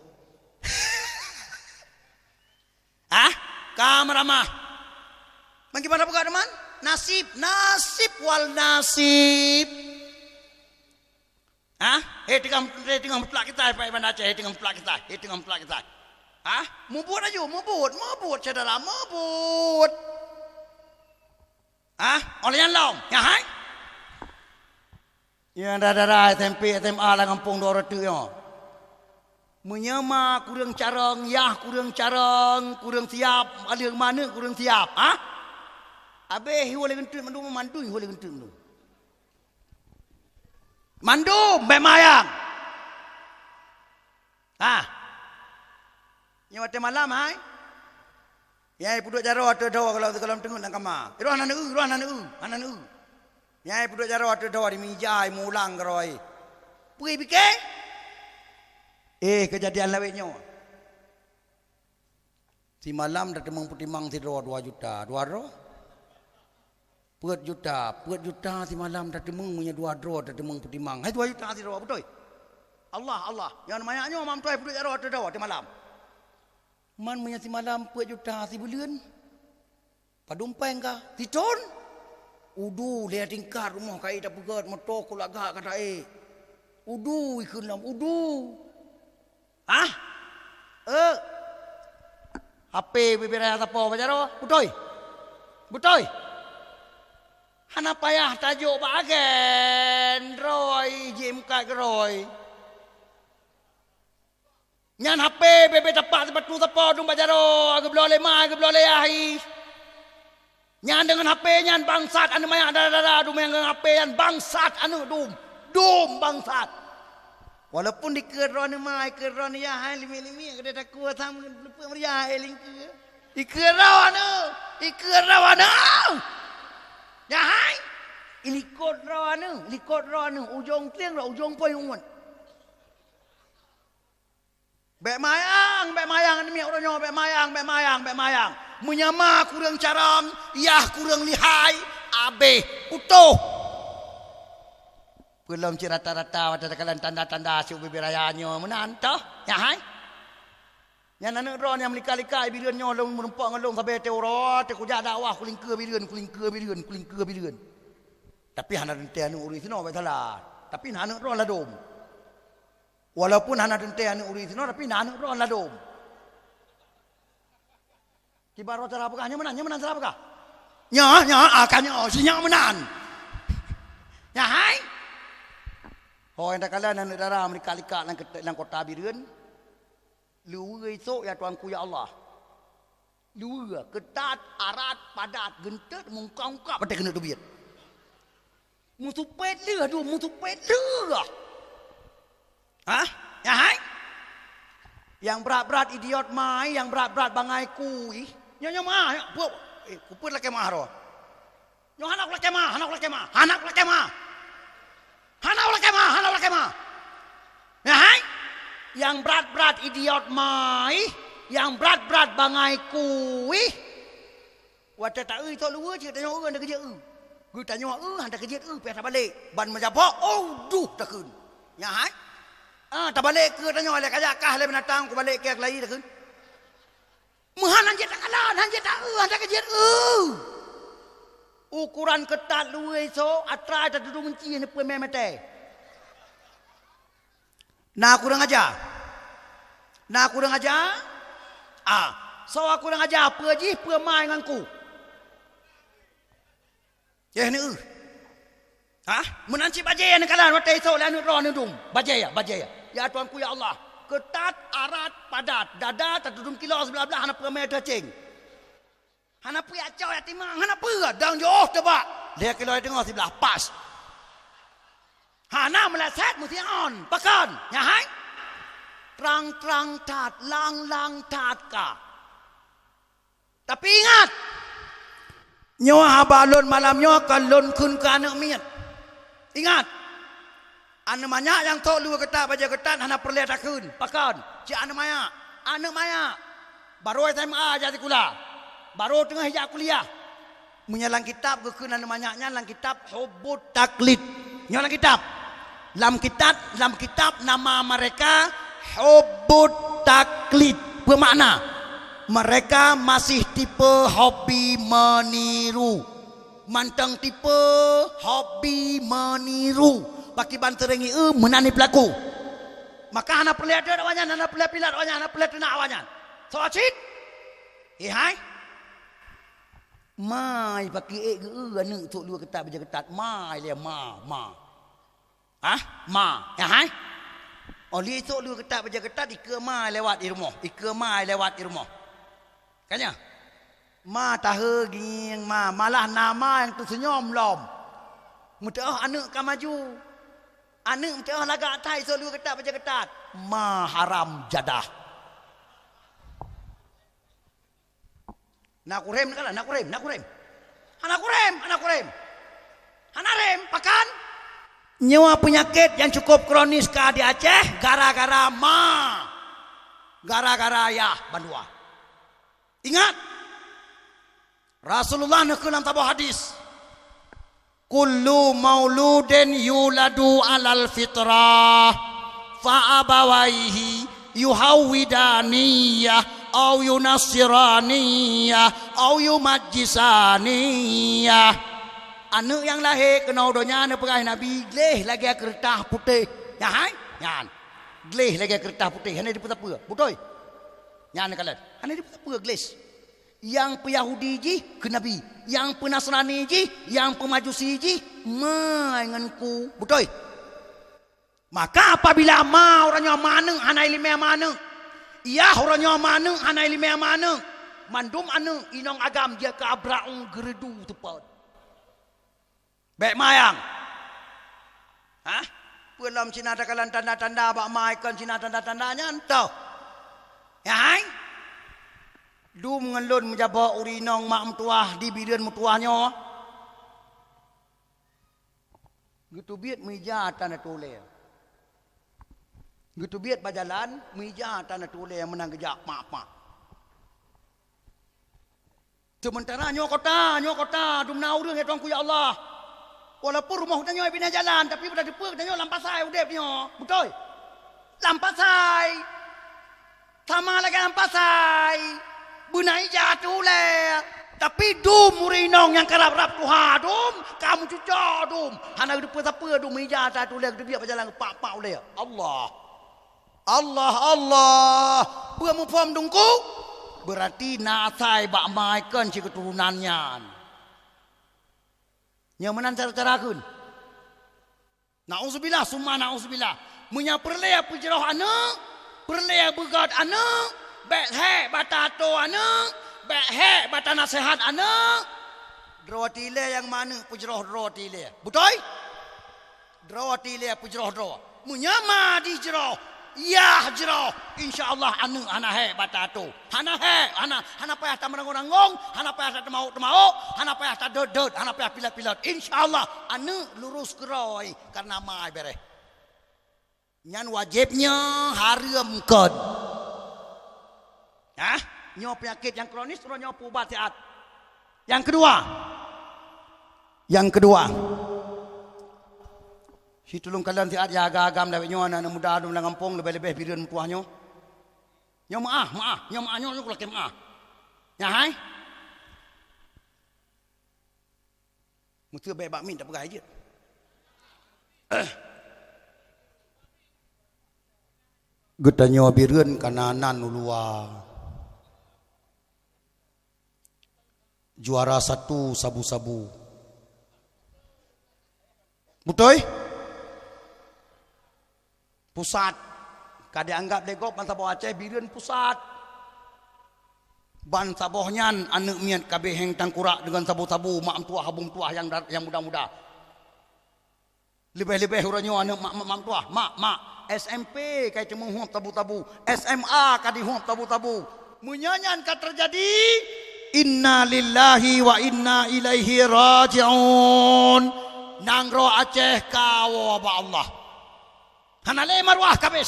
Ah, ka meuramah. Bagaimana peugah teuma? Nasib, nasib wal nasib. Ah, he teungoh, he teungoh mutlak kita, Pak Iban Aceh, he teungoh mutlak kita, he teungoh mutlak kita. Ah, mubuet aju, mubuet, mubuet, syedara, mubuet. Ah, oleh nyan lom, nyan hai? Nyang dara-dara S M P, S M A lam gampông dua reuteuh nyoe. Meunyoe ma kureueng carông, yah kureueng carông, kureueng siab, aleueng maneuk kureueng siab, ha? Abéh ihôi lé geunteut mandum, mandum ihôi lé geunteut mandum. Mandum bék mayang. Ah. Nyoe watée malam hai. Nyang peuduek jaroe ateueh droe gohlom, gohlom teungeut lam kama. Roh hana neueu, roh hana neueu, hana neueu. Nyang peuduek jaroe ateueh droe di mija, meuulang keudroe. Peue pike? Eh, keujadian lawét nyoe. Simalam tateumeung peutimang sidroe dua juta, dua droe. Peuet juta, peuet juta simalam tateumeung, meunyoe dua droe tateumeung peutimang. Hai dua juta sidroe, beutôi? Allah, Allah. Nyang manyak nyoe mam tuai peuduek jaroe ateueh droe simalam. Man meunyoe simalam peuet juta sibuleuen, padum péng ka? Sithon? Udu lhée tingkat rumoh kayée tapeugét, moto kulagak ka taék. Udu ikheun lom, udu. Hah? Eh. H P bibir raya sapo bak jaroe? Beutôi? Beutôi? Hana payah tajok bak agen, droe jimeukat keudroe. Nyan H P bebe tapak sipatu sapo dum bak jaroe, geubloe lé ma, geubloe lé yah ih. Nyan deungon H P nyan bangsat aneuk manyak dara-dara dum nyang deungon H P nyan bangsat aneuk dum. Dum bangsat. Walaupun dikeue droe aneuk ma, ikeue droe aneuk yah hai limiek-limiek keudeh takue sam lupeue meuria hai lingkeue. Ikeue droe aneuk, ikeue droe aneuk. Yah hai. Ilikot droe aneuk, ilikot droe aneuk ujong klieng droe ujong poi uet. Bék mayang, bék mayang aneuk miet uroe nyoe, bék mayang, bék mayang, bék mayang. Meunyoe ma kureueng carông, yah kureueng lihai, abéh, putôh. Peulom cit rata-rata watée takalon tanda-tanda siuek bibir raya nyoe meunan toh, nyan hai. Nyan aneuk droe nyang meulikat-likat bireuen nyoe lôn meurumpok ngon lôn sabe teuh uroe, teuh kujak dakwah kulingkeue bireuen, kulingkeue bireuen, kulingkeue bireuen. Tapi hana teuntée aneuk ureueng sinoe bék salah. Tapi na aneuk droe ladom. Walaupun hana teuntée aneuk ureueng sinoe, tapi na aneuk droe ladom. Kiban droe cara peugah, nyoe meunan, nyoe meunan cara peugah. Nyoe, nyoe, ah, ka nyoe, si nyoe meunan. Nyan hai. Ho nyang takalon aneuk dara meulikat-likat lam, lam kota bireuen. Luweue isok ya Tuhanku ya Allah. Luweue, keutat, arat, padat, geunteut, meungkap-ungkap watée keuneuk teubiet. Meusupet lheueh, aduh, meusupet lheueh. Hah? Nyan hai? Nyang brat-brat idiot mai, nyang brat-brat bangai kui. Nyoe, nyoe mah, nyoe, puek. Eh, kupeuet lakée mah roh. Nyoe hana kulakée ma, hana kulakée ma, hana kulakée ma. Hana kulakée ma, hana kulakée ma. Nyan hai? Nyang brat-brat idiot mai, nyang brat-brat bangai kui. Watée taeu isok luweue cit tanyoe eu hana keujeuet eu. Geutanyoe eu hana keujeuet eu pih tabalek ban meujabok, oh duh takheun. Nyan hai? Ah, tabalek keu tanyoe lé kajak kah lé binatang kubalek keu keulayi takheun. Meuhan han jeuet takalon, han jeuet taeu, han takeujeuet eu. Ukoran keutat luweue isok atra tatudong ci neupeue mé maté. Na kureueng aja? Na kureueng aja? Ah, soe kureueng aja peue jih peue mai ngon ku? Yeh neueu. Hah? Meunan cit bajée nyang neukalon watée isok lé aneuk droe neudum. Bajée ya, bajée ya. Ya Tuhanku ya Allah. Keutat, arat, padat. Dada tatudong kilo siblah-blah, hana peue mè teucéng. Hana peue jak cok jak timang, hana peue. Dang jiôh teubak. Lhèe kilo teungoh siblah, pas. Hana meulasat meusion. Pakon? Nyan hai? Trang-trang that, lang-lang that ka. Tapi ingat, nyoe haba lôn malam nyoe kon lôn kheun keu aneuk miet. Ingat, aneuk manyak nyang trok luweue keutat bajèe keutat hana peureulèe takheun. Pakon? Cit aneuk manyak. Aneuk manyak. Barô S M A jak sikula. Barô teungoh jak kuliah. Meunyoe lam kitab geukheun aneuk manyak nyan lam kitab Hubbut Taklid. Nyoe lam kitab. Lam kitab, lam kitab nama mereka Hubbut Taklid. Peue makna? Mereka masih tipe hobi meniru. Mantong tipe hobi meniru. Pakriban seuring ié meunan jipeulaku. Maka hana peureulèe deuet awaknyan, hana peureulèe pilat awaknyan, hana peureulèe teunak awaknyan. Soe cit? He hai? Ma, pakri ék geu-eu aneuk trok luweue keutat bajèe keutat. Ma ilèe, ma, ma. Hah? Ma. Nyan hai? Óh lheueh trok luweue keutat bajèe keutat, ikeue ma lewat di rumoh. Ikeue ma lewat di rumoh. Ka nyan? Ma tahe gieng ma. Malah na ma nyang teusenyom lom. Meuteuoh aneuk ka maju. Aneuk meuteuoh lagak that trok luweue keutat bajèe keutat. Ma haram jadah. Na kurem, na kurem, na kurem. Hana kurem, hana kurem. Hana rem, pakon? Nyoe peunyakét nyang cukup kronis ka di Aceh gara-gara ma. Gara-gara yah bandua. Ingat, Rasulullah neukheun lam saboh hadis, "Kullu mauludin yuladu alal fitrah, fa abawaihi yuhawwidaniyah, au yunasiraniyah, au yumajjisaniyah." Aneuk nyang lahé keunoe donya, neupeugah Nabi, gleh lagèe keureutah putéh. Nyan hai? Nyan. Gleh lagèe keureutah putéh, hana dipeue-peue. Beutôi? Nyan kalon. Hana dipeue-peue, gleh. Nyang peuyahudi jih keu Nabi, nyang peunasrani jih, nyang peumajusi jih ma ngon ku. Beutôi? Maka apabila ma uroe nyoe ma aneuk hana iéleumé ma aneuk, yah uroe nyoe ma aneuk hana iéleumé ma aneuk, mandum aneuk inong agam jeuet keu abraung geureudu teupot. Bèk mayang. Hah? Peue lom Cina takalon tanda-tanda bak ma ikon Cina tanda-tanda nyan toh? Nyan hai? Dum ngon lôn meujabok ureueng inong mak meutuwah di Bireuen meutuwah nyoe. Geuteubiet meuija atra na tulèe. Geuteubiet bak jalan meuija atra na tulèe meunan geujak mak-mak. Seumeuntara nyoe kota, nyoe kota dum na ureueng, ya Tuhanku, ya Allah. Walaupun rumoh geutanyoe binéh jalan, tapi beutateupeue geutanyoe lam pasai udép nyoe. Beutôi? Lam pasai. Sama lagèe lam pasai. Beuna ija tulèe. Tapi dum ureueng inong nyang karab-rab tuha dum, ka meucuco dum. Hana geuteupeue sapeue dum ija atra tulèe geuteubiet bak jalan geupak-pak ulèe. Allah. Allah, Allah. Peue muphom Teungku? Beurati na asai bak ma ikon sikeuturonan nyan. Nyoe meunan cara-cara kheun. Nauzubillah, summa nauzubillah. Meunyoe peureulèe peujroh aneuk, peureulèe beugöt aneuk, bèk hék bak tatô aneuk, bèk hék bak tanaseuhat aneuk, droe tilèe nyang ma aneuk peujroh droe tilèe. Beutôi? Droe tilèe peujroh droe. Meunyoe ma dijroh, yah jroh, insya Allah aneuk hana hék bak tatô. Hana hék, hana, hana payah tameuranggong-ranggong, hana payah tateumawök-teumawök, hana payah tadot-dot, hana payah pilot-pilot. Insya Allah aneuk lurus keudroe kareuna ma bèrèh. Nyan wajéb nyoe hareuem kon. Hah? Nyoe peunyakét nyang kronis, uroe nyoe peuubat siat. Nyang keudua. Nyang keudua. Siteulông kalon siat nyang agam-agam lawét nyoe, aneuk-aneuk muda dum lam gampông, leubeh-leubeh Bireuen meutuwah nyoe. Nyoe meu'ah, meu'ah, nyoe meu'ah, nyoe, nyoe kulakèe meu'ah. Nyan hai? Meuseu bèk bak miet tapeugah jeuet. Geutanyoe Bireuen ka na nan u luwa. Juara satu sabu-sabu. Beutôi? Pusat. Ka jianggab lé gob bansaboh Aceh Bireuen Pusat. Bansaboh nyan aneuk miet ka beuheng tangkurak deungon sabu-sabu, mak meutuah, abu meutuah nyang da-, nyang muda-muda. Leubeh-leubeh uroe nyoe aneuk mak, mak, mak meutuah, mak, mak, S M P ka jiteumeung huéb sabu-sabu, S M A ka jihuéb sabu-sabu. Meunyoe nyan ka teujadi, inna lillahi wa inna ilaihi raji'un. Nanggroe Aceh ka woe bak Allah. Hana lé maruah ka abéh.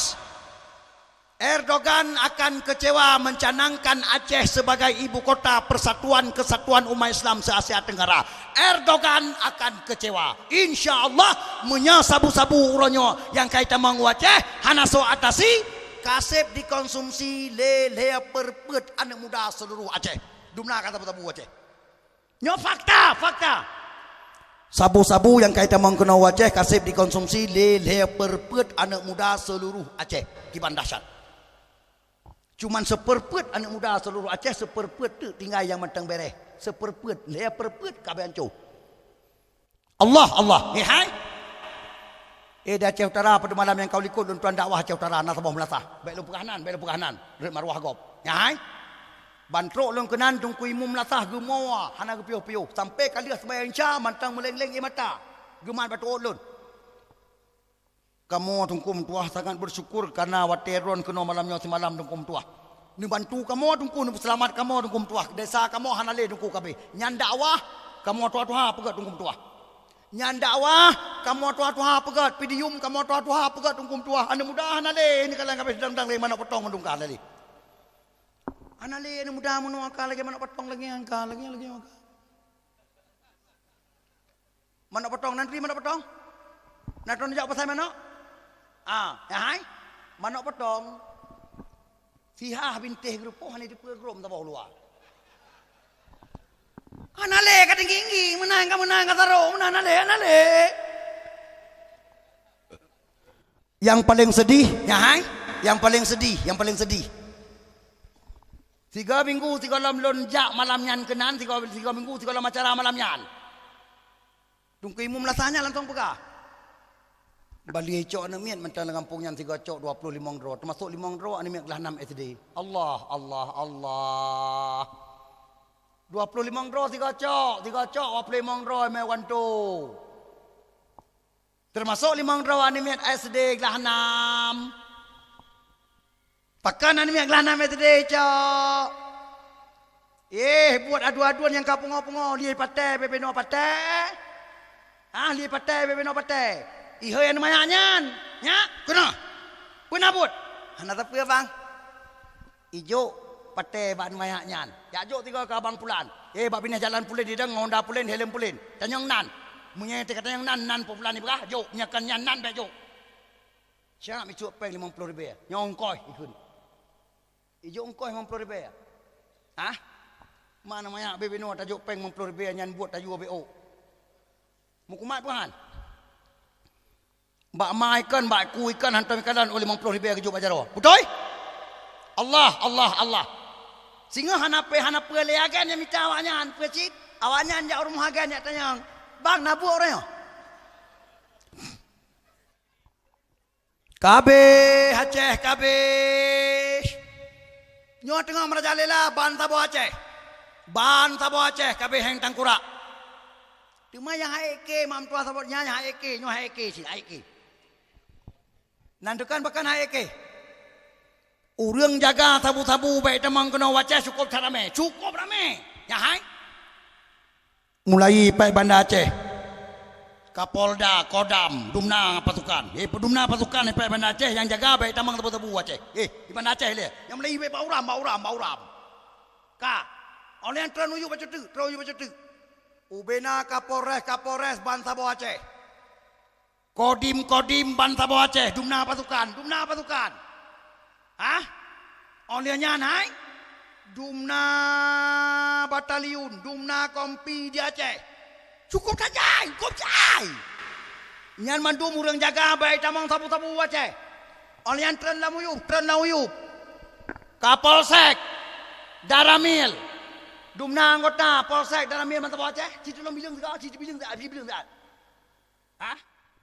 Erdogan akan kecewa mencanangkan Aceh sebagai ibu kota persatuan kesatuan umat Islam se-Asia Tenggara. Erdogan akan kecewa. Insya Allah, meunyoe sabu-sabu uroe nyoe nyang ka jitamong u Aceh hana soe atasi, ka sép dikonsumsi lé lhèe perpeuet aneuk muda seuluruh Aceh. Dumna ka sabu-sabu Aceh. Nyoe fakta, fakta. Sabu-sabu nyang ka jitamong keunoe u Aceh ka sép dikonsumsi lé lhèe perpeuet aneuk muda seuluruh Aceh. Kiban dahsyat. Cuman seupeurpeuet aneuk muda seuluruh Aceh, seupeurpeuet teuk tinggai nyang mantong bèrèh. Seupeurpeuet, lhèe perpeuet ka beuancô. Allah, Allah. Nggih hai. Eh, di Aceh Utara, pada malam nyang ka u likot lôn tuan dakwah Aceh Utara, na saboh meulasah. Bèk lôn peugah nan, bèk lôn peugah nan. Rhot maruah gob. Nggih hai. Ban trok lôn keunan Teungku Imum Meulasah geumoe, hana geupiôh-piôh. Sampai ka lheueh seumayang Isya, mantong meuleng-leng ié mata. Geumat bak tuôt lôn. Kamoe Teungku Meutuah sangat bersyukur karena watèe droen keunoe malam nyoe simalam Teungku Meutuah. Neubantu kamoe Teungku, neupeuseulamat kamoe Teungku Meutuah. Desa kamoe hana lé Teungku ka abéh. Nyan dakwah kamoe tuha-tuha peugöt Teungku Meutuah. Nyan dakwah kamoe tuha-tuha peugöt, pidium kamoe tuha-tuha peugöt Teungku Meutuah. Aneuk muda hana lé, ini kalang ka abéh sedang-sedang lé manok potong mandum ka hana lé. Hana lé aneuk muda meunoe ka lagèe manok potong lagèe nyang ka, lagèe, lagèe nyang ka. Manok potong, nan turi manok potong? Nan turi jak pasai manok? Ah, nyan hai. Manok potong. Sihah bintéh geurupoh hana dipeue grom saboh luwa. Hana lé ka tinggi-tinggi, meunan ka meunan ka sarong, meunan hana lé, hana lé. Nyang paleng seudih, nyan hai, nyang paleng seudih, nyang paleng seudih. Sigoe minggu sigoe lom lôn jak malam nyan keunan, sigoe, sigoe minggu sigoe lom acara malam nyan. Teungku Imum Meulasah nyan langsong peugah, "Bali cok aneuk miet mantong lam gampông nyan sigoe cok dua ploh limong droe, teumasok limong droe aneuk miet glah nam S D." Allah, Allah, Allah. Dua ploh limong droe sigoe cok, sigoe cok dua ploh limong droe meuwantu. Teumasok limong droe aneuk miet S D glah nam. Pakon aneuk miet glah nam S D, cok? Eh, buet aduan-aduan nyang ka pungo-pungo, lheueh patéh bèk binoe patéh. Ah, lheueh patéh bèk binoe patéh. Ihôi aneuk manyak nyan, nyak, keunoe. Peue na buet? Hana sapeue, Bang. Ijok patéh bak manyak nyan. Jak jok sigoe keu abang pulan. Eh, bak binéh jalan pulen, idong ngon honda pulen, helem pulen. Tanyong nan. Meunyoe teuka tanyong nan, nan po pulan ipeugah, jok. Meunyoe kon nyan nan, bèk jok. Siap icok péng limong ploh ribèe. Nyoe ongkos ikheun. Ijok ongkos limong ploh ribèe. Hah? Mana manyak bèk binoe tajok péng limong ploh ribèe nyan buet tajua bèk ôk. Meukumat peue han? Bak ma ikon, bak ku ikon, hantom ikalon, oh, limong ploh ribèe geujok bak jaroe. Beutôi? Allah, Allah, Allah. Singoh hana pé, hana peue lé agen nyang mita awaknyan, peue cit? Awaknyan jak u rumoh agen jak tanyong, "Bang, na buet uroe nyoe?" Ka abéh Aceh, ka abéh. Nyoe teungoh meurajalela ban saboh Aceh. Ban saboh Aceh ka abéh heng tangkurak. Teuma nyang hai ék, mak meutuah saboh nyan nyang hai ék, nyoe hai ék cit, hai ék. Nan tukang pakon hai ék. Ureueng jaga sabu-sabu bèk tamong keunoe u Aceh cukôp that ramé, cukôp ramé. Nyan hai. Mulai pèk Banda Aceh, Kapolda, Kodam, dumna pasukan. Eh, dumna pasukan pèk Banda Aceh nyang jaga bèk tamong sabu-sabu Aceh. Eh, di Banda Aceh lé. Nyang mulai bèk bak uram, bak uram, bak uram. Ka. Oleh nyan treun u yup bacut teuk, treun u yup bacut teuk. Ubena Kapolres, Kapolres ban saboh Aceh. Kodim-kodim ban saboh Aceh, dumna pasukan, dumna pasukan. Hah? Óh lheueh nyan hai, dumna bataliun, dumna kompi di Aceh. Cukôp that jai, cukôp jai. Nyan mandum ureueng jaga bèk tamong sabu-sabu Aceh. Óh lheueh nyan treun lam u yup, treun lam u yup. Kapolsek, Danramil, dumna anggota Polsek Danramil ban saboh Aceh, cit lom bileueng sigoe, cit bileueng siat, bileueng siat. Hah?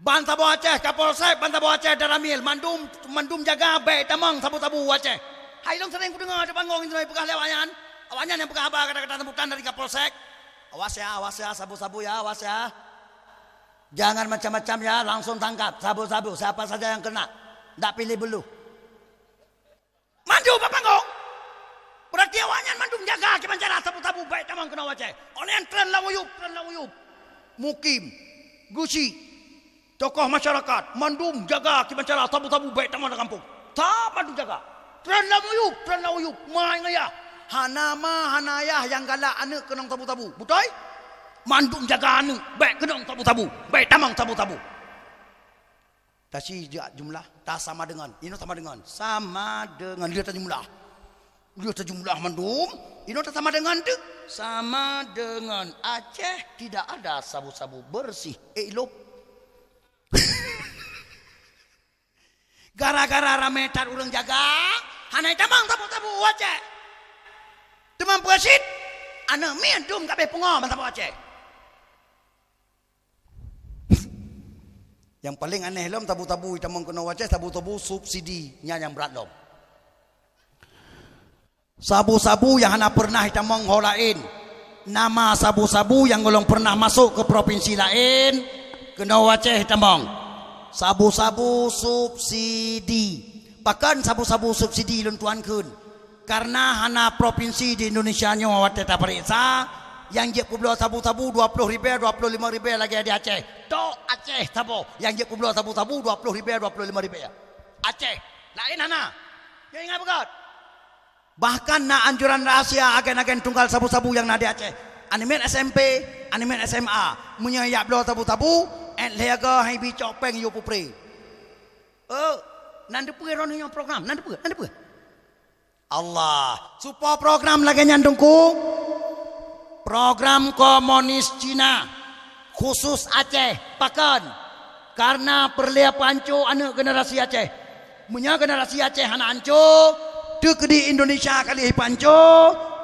Ban saboh Aceh, Kapolsek ban saboh Aceh, Danramil, mandum, mandum jaga bèk tamong sabu-sabu u Aceh. Hai lôn seuring kudeungoe di panggong itu peugah lé awaknyan. Awaknyan nyang peugah haba kata-kata sambutan dari Kapolsek. "Awas ya, awas ya, sabu-sabu ya, awas ya. Jangan macam-macam ya, langsung tangkap sabu-sabu, siapa saja yang kena. Ndak pilih bulu." Mandum bak panggong. Berarti awaknyan mandum jaga kiban cara sabu-sabu bèk tamong keunoe u Aceh. Awaknyan treun lam uyueb, treun lam uyueb. Mukim, geusyik, tokoh masyarakat, mandum jaga kiban cara sabu-sabu bèk tamong lam gampông. Sa mandum jaga. Treun lam uyueb, treun lam uyueb. Ma ngon yah. Hana ma, hana yah nyang galak aneuk keunong sabu-sabu. Beutôi? Mandum jaga aneuk bèk keunong sabu-sabu, bèk tamong sabu-sabu. Tasi jak jumlah, ta sama dengan. Inoe sama dengan. Sama dengan. Lheueh tajumlah. Lheueh tajumlah mandum. Inoe ta sama dengan tu. Sama dengan Aceh tidak ada sabu-sabu bersih. Eh, ilop. Gara-gara ramé that ureueng jaga, hana tamong sabu-sabu u Aceh. Teuma peue cit, aneuk miet dum ka abéh pungo ban sabu Aceh. Nyang paleng aneh lom, sabu-sabu itamong keunoe u Aceh, sabu-sabu subsidi, nyan nyang brat lom. Sabu-sabu nyang hana peureunah itamong ho laén. Nama sabu-sabu nyang gohlom peureunah masôk keu propinsi laén, keunoe u Aceh itamong. Sabu-sabu subsidi. Pakon sabu-sabu subsidi lôn tuan kheun? Kareuna hana propinsi di Indonesia nyoe watèe tapareksa, nyang jeuet peubloe sabu-sabu dua ploh ribèe, dua ploh limong ribèe lagèe di Aceh. Tok Aceh saboh nyang jeuet peubloe sabu-sabu dua ploh ribèe, dua ploh limong ribèe. Aceh, laén hana. Nyoe ingat beugöt. Bahkan na anjuran rahasia agen-agen tunggal sabu-sabu nyang na di Aceh. Aneuk miet S M P, aneuk miet S M A, meunyoe jak bloe sabu-sabu, èt lhèe go han ibi cok pèng yue pupré. Oh, nan teupeue droeneuh nyoe program, nan teupeue, nan teupeue. Allah, soe po program lagèe nyan Teungku? Program komunis Cina, khusus Aceh. Pakon? Kareuna peureulèe peuhanco aneuk generasi Aceh. Meunyoe generasi Aceh hana hanco, teukeudi Indonesia ka lheueh peuhanco,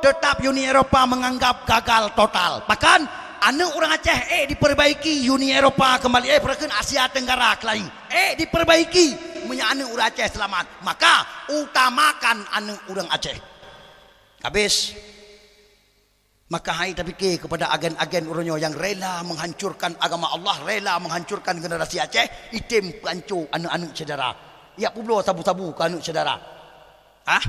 teutap Uni Eropa menganggap gagal total. Pakon? Aneuk ureueng Aceh ék dipeurbaiki, Uni Eropa keumbali, eh, peureukeun Asia Tenggara keulayi. Eh, dipeurbaiki meunyoe aneuk ureueng Aceh seulamat, maka utamakan aneuk ureueng Aceh. Habis. Maka hai tapike keupada agen-agen uroe nyoe nyang rela menghancurkan agama Allah, rela menghancurkan generasi Aceh, item peuhanco aneuk-aneuk syedara. Jak peubloe sabu-sabu keu aneuk syedara. Hah?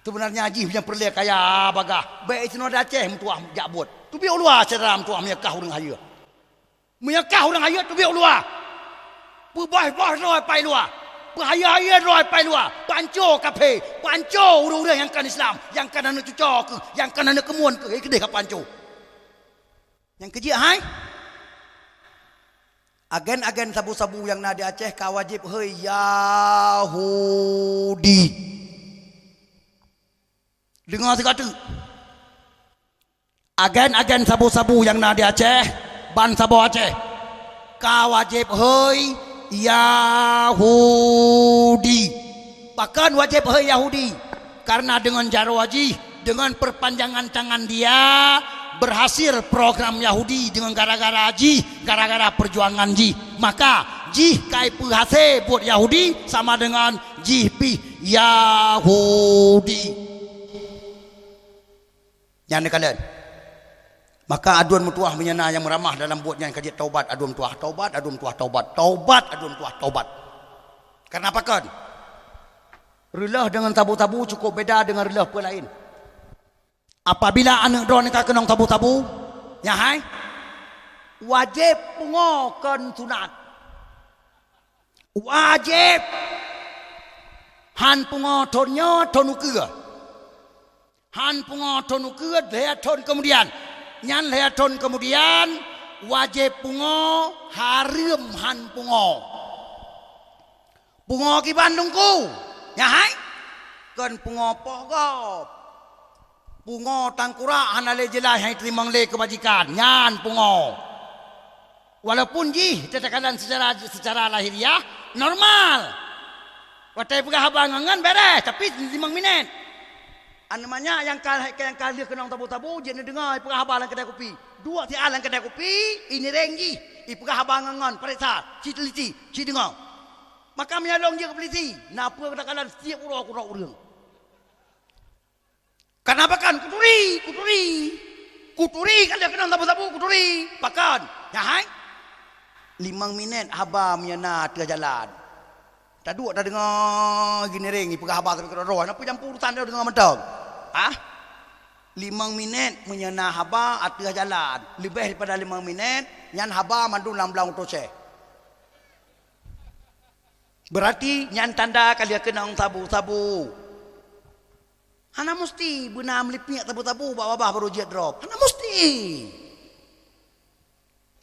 Seubeunarnya jih nyang peureulèe kaya bagah. Bèk sinoe di Aceh meutuah jak buet. Teubiet u luwa syedara meutuah meunyoe kah ureueng hayeue. Meunyoe kah ureueng hayeue teubiet u luwa. Peuboh-boh droe pai luwa. Peuhayeue-hayeue droe pai luwa. Peuhanco kaphé. Peuhanco ureueng-ureueng nyang kon Islam. Nyang kon aneuk cuco keuh. Nyang kon aneuk keumuen keuh. Eh, keudeh ka peuhanco. Nyang keujeuet hai. Agen-agen sabu-sabu nyang na di Aceh ka wajéb hôi Yahudi. Deungoe sigoe teuk. Agen-agen sabu-sabu nyang na di Aceh, ban saboh Aceh, ka wajéb hôi Yahudi. Pakon wajéb hôi Yahudi? Kareuna deungon jaroe jih, deungon perpanjangan tangan dia, berhasil program Yahudi deungon gara-gara jih, gara-gara perjuangan jih. Maka, jih ka ipeuhasé buet Yahudi sama deungon jih pih Yahudi. Nyan neukalon. Maka aduen meutuah meunyoe na nyang meuramah dalam buet nyan ka jeuet taubat, aduen meutuah taubat, aduen meutuah taubat, taubat, aduen meutuah taubat. Kareuna pakon? Reuloh deungon sabu-sabu cukôp beda deungon reuloh peue laén. Apabila aneuk droeneuh ka keunong sabu-sabu, nyan hai, wajéb pungo kon sunat. Wajéb! Han pungo thon nyoe, thon ukeue. Han pungo thon ukeue, lhèe thon keumudian. Nyan lhèe thon keumudian, wajéb pungo, hareuem han pungo. Pungo kiban Teungku, nyan hai? Kon pungo poh gob. Pungo tangkurak hana lé jeulaih, han iteurimong lé keubajikan, nyan pungo. Walaupun jih teukalon secara, secara lahiriah normal. Watèe peugah haba ngon-ngon beres, tapi limong minét. Aneuk manyak nyang ka, nyang ka lheueh keunong sabu-sabu, jeuet neudeungoe ipeugah haba lam keudè kupi. Duek siat lam keudè kupi, inireng jih, ipeugah haba ngon-ngon, pareksa, ci teliti, ci deungoe. Maka meunyo lôn jeuet keu peulisi, na peue geutanyoe kalon setiep uroe kudroe ureueng. Kana pakon? Kuturi, kuturi. Kuturi ka lheueh keunong sabu-sabu, kuturi. Pakon? Nyan hai. Limong minèt haba meunyo na ateueh jalan. Taduek tadeungoe ginireng ipeugah haba sampai keudroe-droe. Na peue jampu urusan deungoe mantong. Ah? Limong minèt meunyo na haba ateueh jalan. Leubeh daripada limong minèt, nyan haba mandum lam blang utoe ceh. Beurati nyan tanda ka lheueh keunong sabu-sabu. Hana musti beuna meulipik sabu-sabu bak babah baru jeuet drop. Hana musti.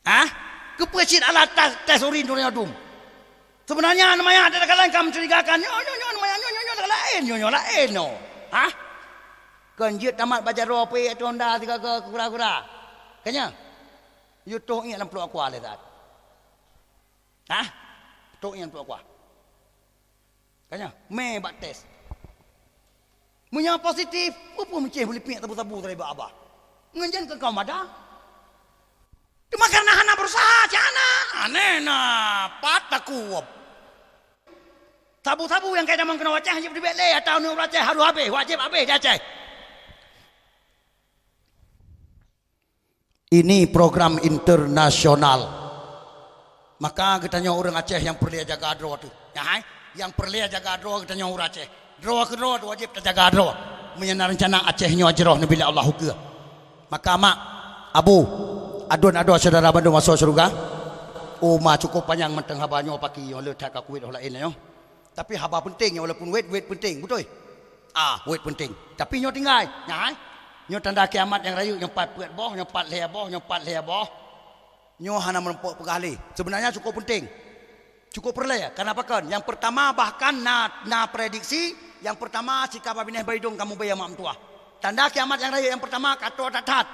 Hah? Keupeue cit alat tes, tes urin droeneuh dum? Seubeunanya aneuk manyak teukalon ka mencurigakan. Nyoe, nyoe, nyoe aneuk manyak, nyoe, nyoe, nyoe laén, nyoe, nyoe laén nyoe. Hah? Kon jeuet tamat bak jaroe pih ateueh honda sigoe keu kura-kura. Ka nyan? Yue toh iék lam pluek aqua lé that. Hah? Toh iék lam pluek aqua. Ka nyan, mé bak tes. Meunyo positif, peue-peue meucéh meulipik sabu-sabu teuh bak babah. Ngon jan keu kaum ada. Teuma kareuna hana beurusaha, cak hana. Aneh na, pat takueb. Sabu-sabu nyang ka itamong keunoe u Aceh, wajéb teubiet lé, atau nyoe u Aceh harôh habéh, wajéb habéh di Aceh. Ini program internasional. Maka geutanyoe ureuëng Aceh nyang peureulée jaga droe teuh. Nyan hai, nyang peureulée jaga droe geutanyoe ureuëng Aceh. Droe keudroe teuh wajéb tajaga droe. Meunyoe na reuncana Aceh nyoe jroh neubi lé Allah ukeue. Maka mak, abu, aduen adoe syedara bandum asoe syeuruga. Uma cukôp panyang mantong haba nyoe paki nyoe le that ka kuwét óh laén nyoe. Tapi haba peunteng nyoe walaupun wét, wét peunteng, beutôi? Ah, wét peunteng. Tapi nyoe tinggai, nyan hai. Nyoe tanda kiamat nyang rayeuk, nyoe pat peuet boh, nyoe pat lhée boh, nyoe pat lhée boh. Nyoe hana meurumpok peugah lé. Seubeunanya cukôp peunteng. Cukôp peureulée, kana pakon? Nyang peurtama bahkan na, na prediksi, nyang peurtama sikaba binéh baidong kamoe baya mak meutuwah. Tanda kiamat nyang rayeuk nyang peurtama ka toe that-that.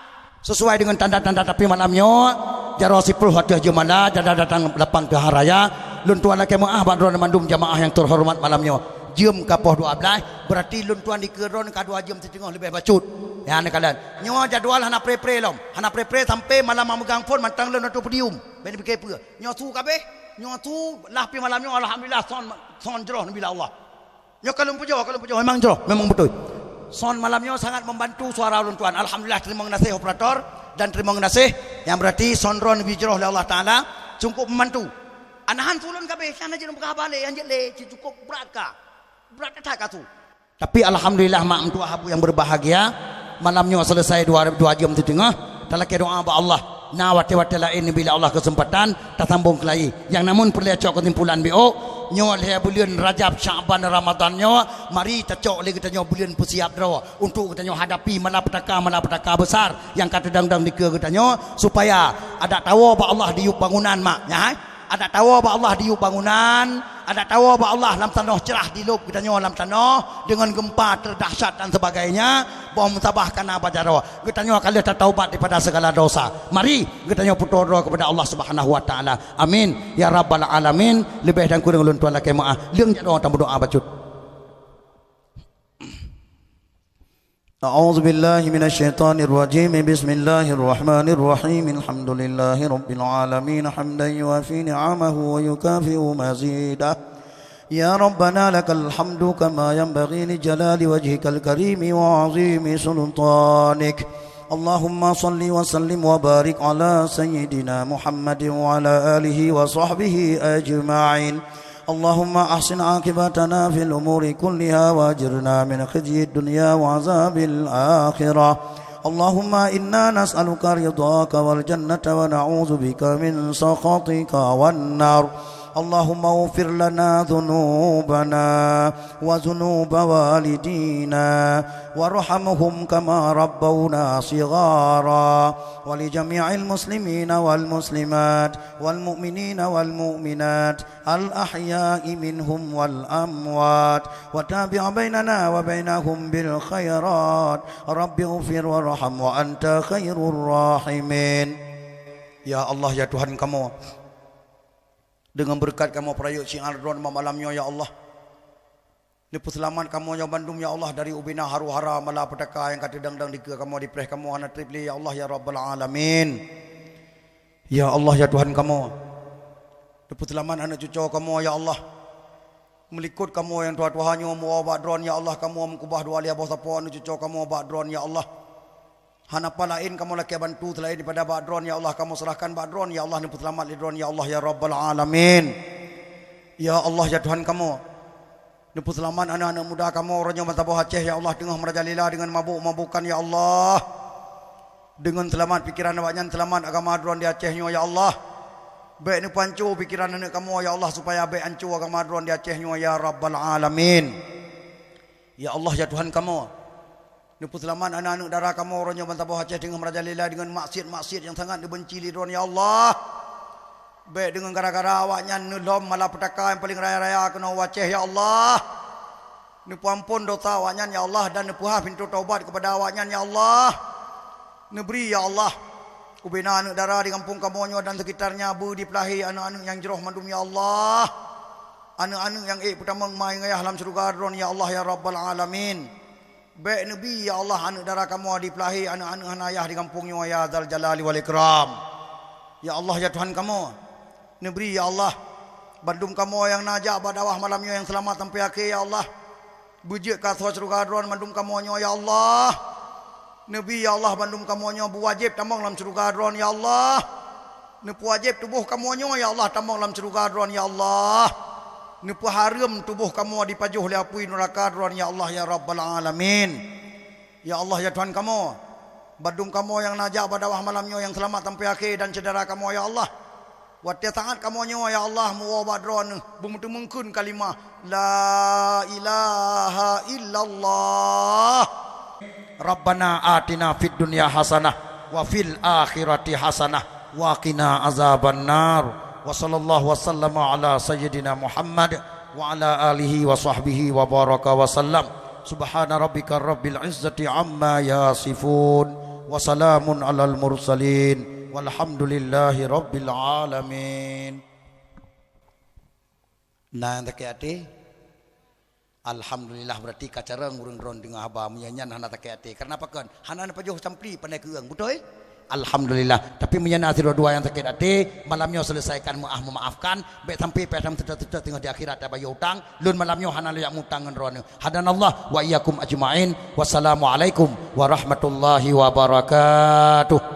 Sesuai deungon tanda-tanda, tapi malam nyoe, jaroe siplôh ateueh jeumala, jada datang lapang teuharaya, lôn tuan lakée meuáh bak droeneuh mandum jamaah nyang teuhoreumat malam nyoe. Jeuem ka poh dua blaih, beurati lôn tuan dikeue droeneuh ka dua jeuem siteungoh leubeh bacut. Nyan neukalon. Nyoe jadwal hana pre-pre lom. Hana pre-pre sampai malam meumeugang phon mantong lôn ateueh podium. Bèk neupiké peue. Nyoe su kabeh, nyoe su lah pi malam nyoe alhamdulillah son, son jroh neubi lé Allah. Nyoe ka lôn pujoe, ka lôn pujoe, memang jroh, memang beutôi. Son malam nyoe sangat membantu suara ulôn tuan. Alhamdulillah, teurimong gaséh operator dan teurimong gaséh nyang beurati son droeneuh neubi jroh lé Allah Taala, cukup membantu. Anahan su lôn kabeh, sana jeuet lôn peugah haba lé, nyang jeuet lé, cukôp brat ka. Brat that ka su. Tapi alhamdulillah mak meutuwah abu nyang berbahagia, malam nyoe selesai dua, dua jeuem siteungoh, talakée doa bak Allah. Na watée-watée laén neubi lé Allah keuseumpatan tasambong keulayi. Nyang namun peureulée cok keusimpulan biôk, nyoe lhée buleuen Rajab, Syakban, Ramadan nyoe, mari tacok lé geutanyoe buleuen peusiab droe untuk geutanyoe hadapi malapetaka-malapetaka besar nyang ka teudong-dong dikeue geutanyoe, supaya adak tawoe bak Allah diyueb bangunan mak, nyan hai. Adak tawoe bak Allah diyueb bangunan, adak tawoe bak Allah lam tanoh, cerah dilôb geutanyoe lam tanoh deungon gempa terdahsyat dan sebagainya, boh musabah kana bak jaroe. Geutanyoe ka lheueh tataubat daripada segala dosa. Mari geutanyoe peutoe droe kepada Allah Subhanahu wa Taala. Amin ya rabbal alamin. Leubeh dan kureueng lôn tuan lakée meuáh. Leueng jak droe tameudoa bacut. أعوذ بالله من الشيطان الرجيم. بسم الله الرحمن الرحيم. الحمد لله رب العالمين، حمدا يوافي نعمه ويكافئ مزيده. يا ربنا لك الحمد كما ينبغي لجلال وجهك الكريم وعظيم سلطانك. اللهم صل وسلم وبارك على سيدنا محمد وعلى آله وصحبه أجمعين. اللهم أحسن عاقبتنا في الأمور كلها وأجرنا من خزي الدنيا وعذاب الآخرة. اللهم إنا نسألك رضاك والجنة ونعوذ بك من سخطك والنار. اللهم اغفر لنا ذنوبنا وذنوب والدينا وارحمهم كما ربونا صغارا ولجميع المسلمين والمسلمات والمؤمنين والمؤمنات الأحياء منهم والأموات، وتابع بيننا وبينهم بالخيرات. رب اغفر وارحم وأنت خير الراحمين. Ya Allah, ya Tuhan kamoe, deungon beureukat kamoe peurayeuk syiar droeneuh malam nyoe, ya Allah. Neupeuseulamat kamoe nyoe bandum, ya Allah, dari ubena haru-hara malapetaka nyang ka teudang-dang dikeue kamoe, dipreh kamoe hana treb lé, ya Allah, ya Rabbal Alamin. Ya Allah, ya Tuhan kamoe, neupeuseulamat aneuk cucoe kamoe, ya Allah. Meulikot kamoe nyang tuha-tuha nyoe meuwoe bak Droeneuh, ya Allah, kamoe meukeubah dua lhèe boh sapo aneuk cucoe kamoe bak Droeneuh, ya Allah. Hana pat laén kamoe lakèe bantu seulaén daripada bak Droeneuh, ya Allah, kamoe seurahkan bak Droeneuh, ya Allah, neupeuseulamat lé Droeneuh, ya Allah, ya Rabbal Alamin. Ya Allah, ya Tuhan kamoe, neupeuseulamat aneuk-aneuk muda kamoe uroe nyoe bansaboh Aceh, ya Allah, teungoh meurajalela deungon mabök-mabökan, ya Allah. Deungon seulamat pikeran awaknyan, seulamat agama Droeneuh di Aceh nyoe, ya Allah. Bèk neupeuhanco pikeran aneuk kamoe, ya Allah, supaya bèk hanco agama Droeneuh di Aceh nyoe, ya Rabbal Alamin. Ya Allah, ya Tuhan kamoe, neupeuseulamat aneuk-aneuk dara kamoe uroe nyoe bansaboh Aceh teungoh meurajalela deungon maksiat-maksiat nyang sangat neubenci lé Droeneuh, ya Allah. Bèk deungon gara-gara awaknyan neulhom malapetaka nyang paleng raya-raya keunoe u Aceh, ya Allah. Neupeuamphon dosa awaknyan, ya Allah, dan neupeuhah pintoe taubat keupada awaknyan, ya Allah. Neubri, ya Allah, ubena aneuk dara di gampông kamoe nyoe dan sekitarnya beu dipeulahé aneuk-aneuk nyang jroh mandum, ya Allah. Aneuk-aneuk nyang ék peutamong ma ngon ayah lam syeuruga Droeneuh, ya Allah, ya Rabbal Alamin. Bèk neubi, ya Allah, aneuk dara kamoe dipeulahé aneuk-aneuk hana ayah di gampông nyoe, ya Dzal Jalali wal Ikram. Ya Allah, ya Tuhan kamoe, neubri, ya Allah, bandum kamoe nyang na jak bak dakwah malam nyoe nyang seulamat sampoe akhé, ya Allah. Beujeuet keu asoe syeuruga Droeneuh bandum kamoe nyoe, ya Allah. Neubi, ya Allah, bandum kamoe nyoe beuwajéb tamong lam syeuruga Droeneuh, ya Allah. Neupeuwajéb tuboh kamoe nyoe, ya Allah, tamong lam syeuruga Droeneuh, ya Allah. Neupeuhareuem tuboh kamoe dipajoh lé apui nuraka Droeneuh, ya Allah, ya Rabbal Alamin. Ya Allah, ya Tuhan kamoe, bandum kamoe nyang na jak bak dakwah malam nyoe nyang seulamat sampoe akhé dan syedara kamoe, ya Allah. Watèe saát kamoe nyoe, ya Allah, meuwoe bak Droeneuh, beumeuteumèe kheun kalimah, "La ilaha illallah." Rabbana atina fid dunya hasanah, wa fil akhirati hasanah, wa qina azabannar. Wa sallallahu wa sallama ala sayyidina Muhammad wa ala alihi wa sahbihi wa baraka wa sallam. Subhana rabbika rabbil izzati amma yasifun. Wa salamun alal mursalin. Walhamdulillahi rabbil alamin. Na nyang sakét até? Alhamdulillah, berarti ka carông ureueng droeneuh deungoe haba. Meunyo nyan hana sakét até. Kareuna pakon? Hana neupajoh sampli pandai keu ureueng. Beutôi? Alhamdulillah. Tapi meunyo na sidroe dua nyang sakét até, malam nyoe seuleusaikan meu'ah meumaafkan. Bèk sampai payah tam seutôt-seutôt teungoh di akhirat tabayeue utang. Lôn malam nyoe hana lôn jak mutang ngon droeneuh. Hadanallah wa iyyakum ajma'in. Wassalamualaikum warahmatullahi wabarakatuh.